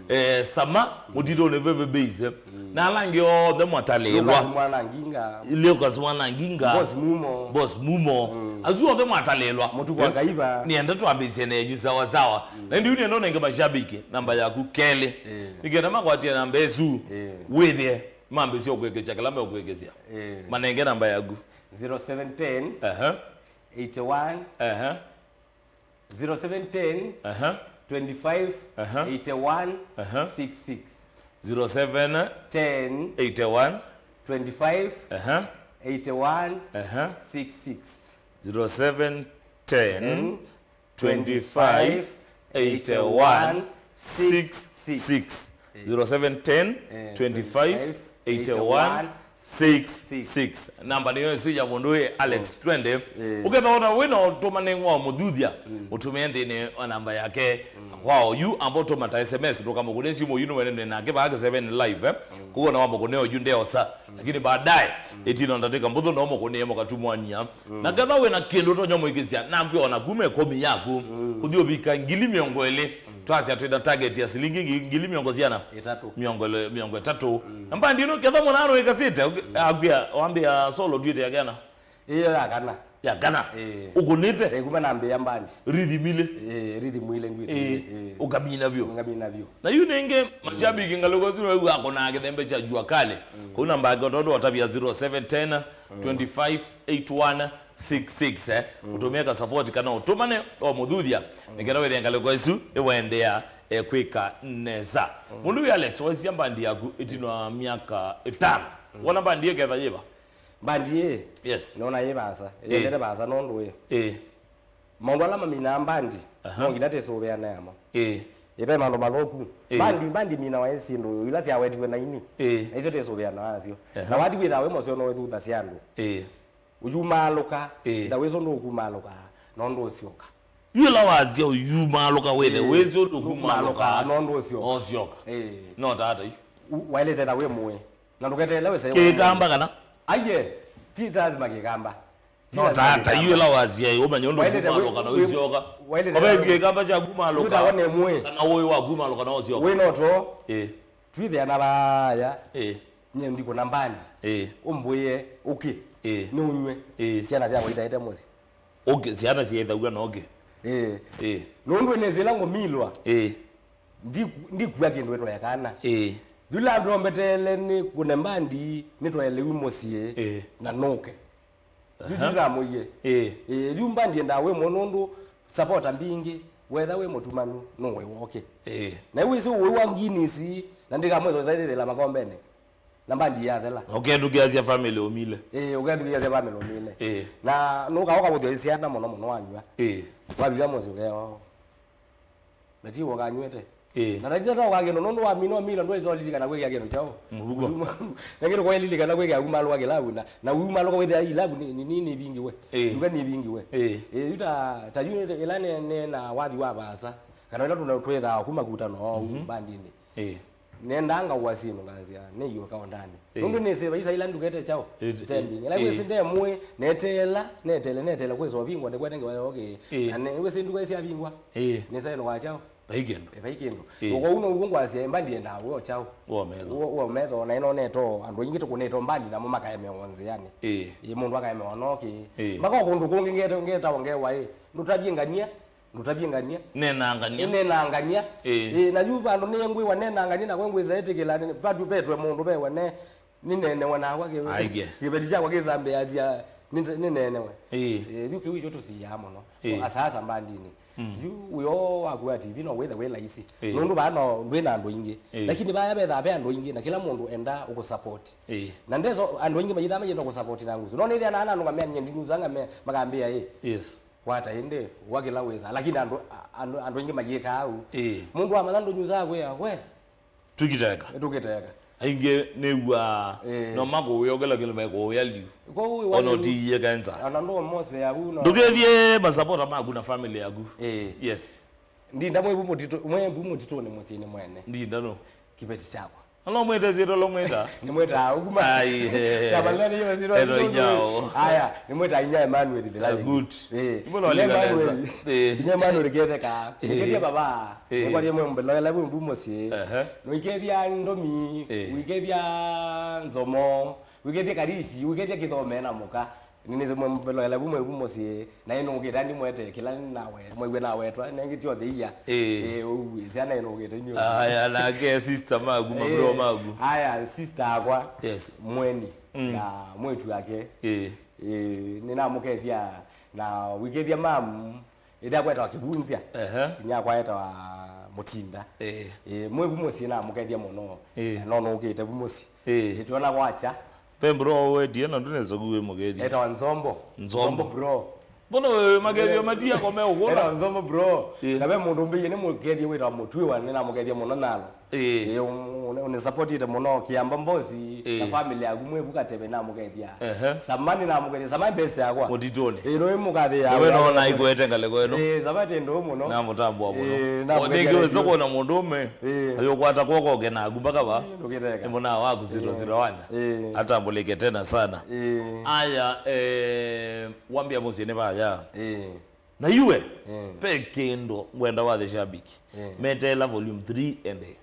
Eh, Sama, mũtitũnĩ Veve Base. Na ala angĩ onthe mwatalĩlwa. Lucas Mwana Nginga. Lucas Mwana Nginga. Boss Mumo. Boss Mumo. Asu onthe mwatalĩlwa. Mũtuku wa Kaiva. Nĩenda twambĩsye nenyu sawa sawa. Na ĩndĩ yu nĩenda ũnenge mashabiki namba yaku kelĩ. Eh. Nĩkenda makwatie namba ĩsu. Eh. Wĩthĩe. Mambĩsye ũkwĩkĩsya kĩla meũkwĩkĩsya. Eh. Manenge namba yaku. Zero seven ten. Aha. Eighty one. Aha. Zero seven ten, aha, twenty five, aha, eighty one, aha, six six. Zero seven ten, eighty one, twenty five, aha, eighty one, aha, six six. Zero seven ten, twenty five, eighty one, six six. Zero seven ten, twenty five, eighty one, six six. Namba nĩyo ĩsu ya mũndũ wĩ Alex Twende. Eh. Ũkethwa ona wĩna ũtũmane wa mũthuthya, ũtũmĩe nthĩnĩ wa namba yake. Kwao yu amba ũtũma ta S M S, ndũkamũkũnĩe simũ yu nĩwene nake vaa kĩseveni live, eh. Kũu ona wamũkũnĩa oyu ndeosa. Lakini baadaye, ĩtina ndatĩka mbũthũ no mũkũnĩe mũkatumwania. Na ketha wĩna kĩndũ ũtonya mũĩkĩsya, nakwĩa ona kuma ĩkũmi yaku, kũthi ũvika ngili mĩongo ĩlĩ, twasya twĩna target ya silingi ngi-, ngili mĩongo siana? Ĩtatũ. Mĩongo ĩlĩ, mĩongo ĩtatũ. Na mbandi ĩno ketha mũna arũĩkasĩte, akwĩa wambĩa solo twĩte ya kena? Ĩyo ya kana. Ya kana? Ĩĩ. Ũkũnĩte? Ĩĩ, kuma nambĩa mbandi. Rhythm ile? Ĩĩ, rhythm ile ngwĩte. Ĩĩ. Ĩĩ. Ũkamina vyũ? Ngamina vyũ. Na yu nĩngĩ, mashabiki ngalĩko ĩsu nĩwĩw'a akonaa kĩthembe kya Jua Kali. Kũu namba yake ũtondo watavya zero seven ten, twenty five, eight one, six six, eh. Ũtũmĩe ka support kana ũtũmane o mũthuthya. Nĩkenda wĩthĩa ngalĩko ĩsu ĩwaendeea, eh, kwĩka nesa. Mũndũ wĩ Alex, waisya mbandi yaku ĩtino wa myaka ĩtano. Wona mbandi ĩketha yĩva? Mbandi ĩ? Yes. Nona yĩ vasa. Eh. Yendete vasa nũndũ ĩ. Eh. Maũndũ ala maminaa mbandi, aha, no nginya tĩsũvĩane namo. Ĩĩ. Ĩve maũndũ mathũku. Ĩĩ. Mbandi, mbandi minawa ĩ syĩndũ ila syawetiwe na ini. Ĩĩ. Na ithyĩ tĩsũvĩana nasyo. Aha. Na wathi wĩthaa wĩ mũseo no wĩthuthasya andũ. Ĩĩ. Ũyumaalũka, ĩĩ, ĩtha wĩsĩ ũndũ ũkumaalũka, no ndũsyoka. Yu ĩla wasya ũyumaalũka wĩthe, ĩĩ, wĩsĩ ũndũ ũkumaalũka, no ndũsyoka. Osyoka. Ĩĩ. No tata yu. U-, waĩlĩte ĩtha wĩ mũĩ. Na ndũketeele wĩse. Kĩkamba kana? Aiye, ti lazima Kĩkamba. No tata, yu ĩla wasya ĩ, ũmenye ũndũ kumaalũka na ũisyoka. Ove Kĩkamba kya kumaalũka. Kana ũĩ wa kumaalũka na ũsyoka. Wĩ no to. Ĩĩ. Twĩthĩana vaya. Ĩĩ. Nye ndikũna mbandi. Ĩĩ. Ũmbũĩe ũkĩ. Ĩĩ. Nĩ ũnywe. Ĩĩ. Syana syakwa itaĩte mũsyĩ. Ũkĩ, syana syaĩthaw'a na ũkĩ. Ĩĩ. Ĩĩ. Nũndũ nĩsĩ ĩla ngũmilwa. Ĩĩ. Ndi-, ndikua kĩndũ ĩtwae kana. Ĩĩ. Yula ndombeteele nĩ kũne mbandi nĩtwaelewi mũsyĩ. Ĩĩ. Na nũke. Yu, aha, ndiramũie. Ĩĩ. Ĩĩ, yu mbandi endaa wĩ mũno nũndũ supporter mbingĩ, wetha wĩ mũtumanu, nũwe woke. Ĩĩ. Na yu wĩsĩ ũĩ wa Guinness, na ndĩkamwĩsa ũsaithĩthĩla makombene. Na mbandi yathela. Ũkethukĩasya family ũmile. Ĩĩ, ũkethukĩasya family ũmile. Ĩĩ. Na nũkaoka kũthĩa syana mũno mũno wanyua. Ĩĩ. Wavika mũsyĩ ũkeo. Na ti wokanywete. Ĩĩ. Na ndatita no ũkakĩndũ nũndũ wa mino milo ndwĩsa ũlilikana kwĩkĩa kĩndũ kyaũ. Mũvuko. Na kĩndũ kwaĩlilikana kwĩkĩa umalũka kĩlavu na, na umalũka wĩthĩa ilavu nĩ, nĩ, nĩ, nĩ vingiwe. Ĩĩ. Nduka nĩ vingiwe. Ĩĩ. Ĩĩ, yu ta, ta yu nĩ, ĩla nĩ, nĩ na wathi wa vaasa. Kana ĩla tũna twĩthaa kuma kutano, mhm, mbandinĩ. Ĩĩ. Nenda ngaua syĩndũ ngasya, nĩ iwe kaondani. Ĩĩ. Nũndũ nĩsĩ vaisa ila ndukete kyaũ. Ĩĩ, ĩĩ. Tembi. Ĩla kwĩsĩ ndemũĩ, neteela, neteele, neteele kwĩsa ũvingwa, nĩkwete ngewa yoke. Ĩĩ. Na nĩ, wĩsĩ nduka ĩsyavingwa. Ĩĩ. Nĩsa ĩno wa kyaũ. Vai kĩndũ. Vai kĩndũ. Ĩĩ. Ũko ũu now'o ngwasya mbandi yendaa wĩ o kyaũ. Wĩ o metho. Wĩ o metho, na ĩno neto andũ aingĩ tũkũnĩtwo mbandi namo makaemewa nzĩanĩ. Ĩĩ. Ĩĩ, mũndũ akaemewa noki. Ĩĩ. Mpaka kũndũ kũngĩ ngeta, ngeta ongewa ĩ. Ndũtavye ngania. Ndũtavye ngania. Nenangania. Nenangania. Ĩĩ. Ĩĩ, na yu vandũ nĩ ngwĩwa nenangania na kwengwĩza ĩtĩkĩla, vatu vetwe mũndũ vewa ne, nĩnenewe nakwa kĩ-, Aige. Kĩveti kyakwa kĩsambĩasya, nĩ-, nĩnenewe. Ĩĩ. Ĩĩ, yu kĩu ikyo tũsiaa mũno. Ĩĩ. Asaasa mbandinĩ. Mm. Yu wĩoo waku wa T V no wĩthe wĩ laisi. Ĩĩ. Nũndũ vaa no ndwĩ na andũ aingĩ. Ĩĩ. Lakini vaya vethaa ve andũ aingĩ na kĩla mũndũ enda ũkũsupport. Ĩĩ. Na ndeso andũ aingĩ mayĩthaa mayenda kũsupport na ngusu. No nĩthĩa na ananũngamea nye ndingusa ngame makambĩa ĩ. Yes. Kwata ĩndĩ, wa kĩla wĩsa. Lakini andũ, andũ, andũ aingĩ mayĩkaa au. Ĩĩ. Mũndũ amanya ndũnyusaa kwĩa, we. Tũkiteka. Tũkiteka. Aingĩ nĩw'aa, ĩĩ, no makũwĩa kĩla kĩndũ mekũwĩa liu. Kwoou ona ũtiie kenza. Ona ndũ mose ya vu no. Ndũkethie masapota maku na family yaku. Ĩĩ. Yes. Ndinda mwĩvu mũtitũ, mwĩvu mũtitũnĩ mũsyĩnĩ mwene. Ndinda no. Kĩveti kyakwa. Ano mwĩta syĩtwa lo mwĩta? Nĩmwĩtaa ũguo ma. Ai, eh. Kavalani yo syĩtwa. Eno inyao. Aya, nĩmwĩtaa inya Emmanuel Thilai. Ah, good. Eh. Inya Emmanuel. Eh. Inya Emmanuel Ketheka. Eh. Ikethia baba. Eh. Nĩkwatie mwe mbelo ya labu mbu mũsyĩ. Ehe. Noikethia ndomi, eh, uikethia nzomo, uikethia karisi, uikethia kithome na mũka. Nĩnĩsĩ mwe mbelo ya labu mwe bu mũsyĩ. Na ĩnũkĩte ndimwete kĩla nawe, mwaigua nawetwa, nengĩ tyo the iya. Eh. Eh, ũu, syana ĩnũkĩte inyo. Aya, nake sister maku, mabro maku. Aya, sister akwa. Yes. Mweni. Mm. Na mwĩtu wake. Eh. Eh, nĩnamũkethia na wikethia mamu. Ĩthĩa kwetawa Kĩvunzya. Ehe. Inyakwa etawa Mũtinda. Ĩĩ. Ĩĩ, mwĩ vu mũsyĩ namũkethya mũno. Ĩĩ. No nũkĩte vu mũsyĩ. Ĩĩ. Ĩtwona kwakya. Ve bro wetie na ndũnesa ku wĩ mũkethya. Etawa Nzombo. Nzombo. Nzombo bro. Mbona wewe makethyo matia kome ũkũna? Etawa Nzombo bro. Ĩĩ. Na ve mũndũ mbĩie nĩ mũkethya wĩtawa Mũtwĩwa, nĩ namũkethya mũno nalo. Ĩĩ. Ĩĩ, ũnĩ supportĩte mũno Kĩamba Mbosi, ĩĩ, na family yaku mwĩ vu Kateve namũkethya. Ehe. Samani namũkethya, Samani best yakwa. Mũtitũnĩ. Ĩĩ, nũĩ mũkathĩ ya. Nĩwe nona ikwete ngalĩko ĩno. Ĩĩ, Samani ndũ mũno. Namũtambũa mũno. Ĩĩ, namũkethya. Onenge wĩsĩ kwona mũndũ ũme. Ĩĩ. Ayũkwata kwoko ũke naku mpaka va. Ĩĩ, ndũkĩteka. Nĩ mũna waku zero zero one. Ĩĩ. Atambũlĩke tena sana. Ĩĩ. Aya, eh, wambia mũsyĩ nĩ vaya. Ĩĩ. Na iwe, mm, ve kĩndũ ngwenda wathe shabiki. Mm. Meteela volume three ende.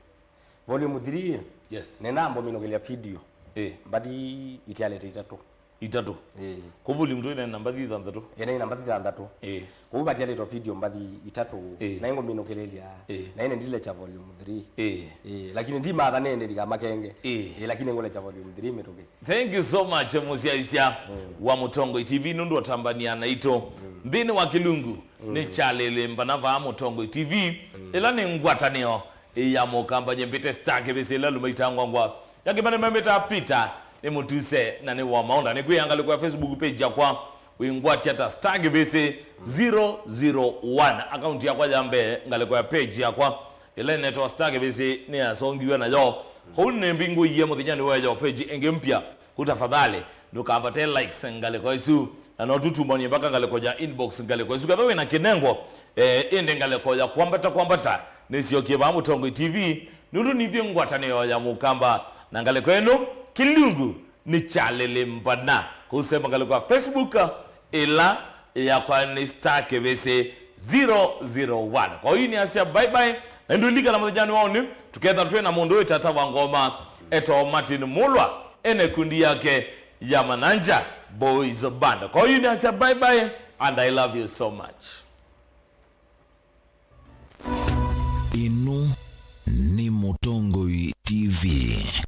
Volume three? Yes. Nĩnamũminũkĩlya video. Eh. Mbathi itialĩte itatũ. Itatũ? Eh. Kũ volume two ĩnena mbathi thanthatũ? Ĩnena mbathi thanthatũ. Eh. Kũu vatialĩtwe video mbathi itatũ. Eh. Na ingũminũkĩlĩlya. Eh. Na ĩne ndilekya volume three. Eh. Eh, lakini ndimatha nende ndikamakenge. Eh. Eh, lakini ngũlekya volume three mĩtũkĩ. Thank you so much, mũsyaĩĩsya, mm, wa Mũtongoi T V nũndũ ũtambania naitũ. Mm. Nthĩnĩ wa kĩlungu, mm, nĩ kyalĩlĩ mbana vaa Mũtongoi T V, mm, ĩla nĩ ngwatanĩo ya Mũkamba nyĩmbĩte Star Kĩvĩsĩ ĩla lũmaitangwangwa. Ya kĩmane memĩtaa Peter, nĩ mũtuse na nĩ wa maũnda. Nĩ kwĩ ngalĩko ya Facebook page yakwa, wĩngwatya ta Star Kĩvĩsĩ zero zero one. Akaunti yakwa ya mbee, ngalĩko ya page yakwa, ĩla ĩnetawa Star Kĩvĩsĩ nĩyasongiwe nayo. Kũu nĩmbingũie mũthenya nĩweyo page ĩngĩ mpya. Kũ tafadhali, ndũkavate likes ngalĩko ĩsu, na no tũtumanie mpaka ngalĩko ya inbox ngalĩko ĩsu. Ketha wĩna kĩnengo, eh, ĩndĩ ngalĩko ya kwambata kwambata, nĩsyokie vaa Mũtongoi T V, nũndũ nithyĩ ngwatanĩo ya Mũkamba, na ngalĩko ĩno, kĩlungu nĩ kyalĩlĩ mbana. Kũu semba ngalĩko ya Facebook, ĩla yakwa nĩ Star Kĩvĩsĩ zero zero one. Kwa hiyo nĩasya bye bye, na ndũlikana mũthenyanĩ wa ũnĩ, tũketha twĩ na mũndũ wĩ tata wa ngoma, etwa Martin Mulwa, ene kundi yake ya Mananja Boys Band. Kwa hiyo nĩasya bye bye, and I love you so much. Ĩno nĩ Mũtongoi T V.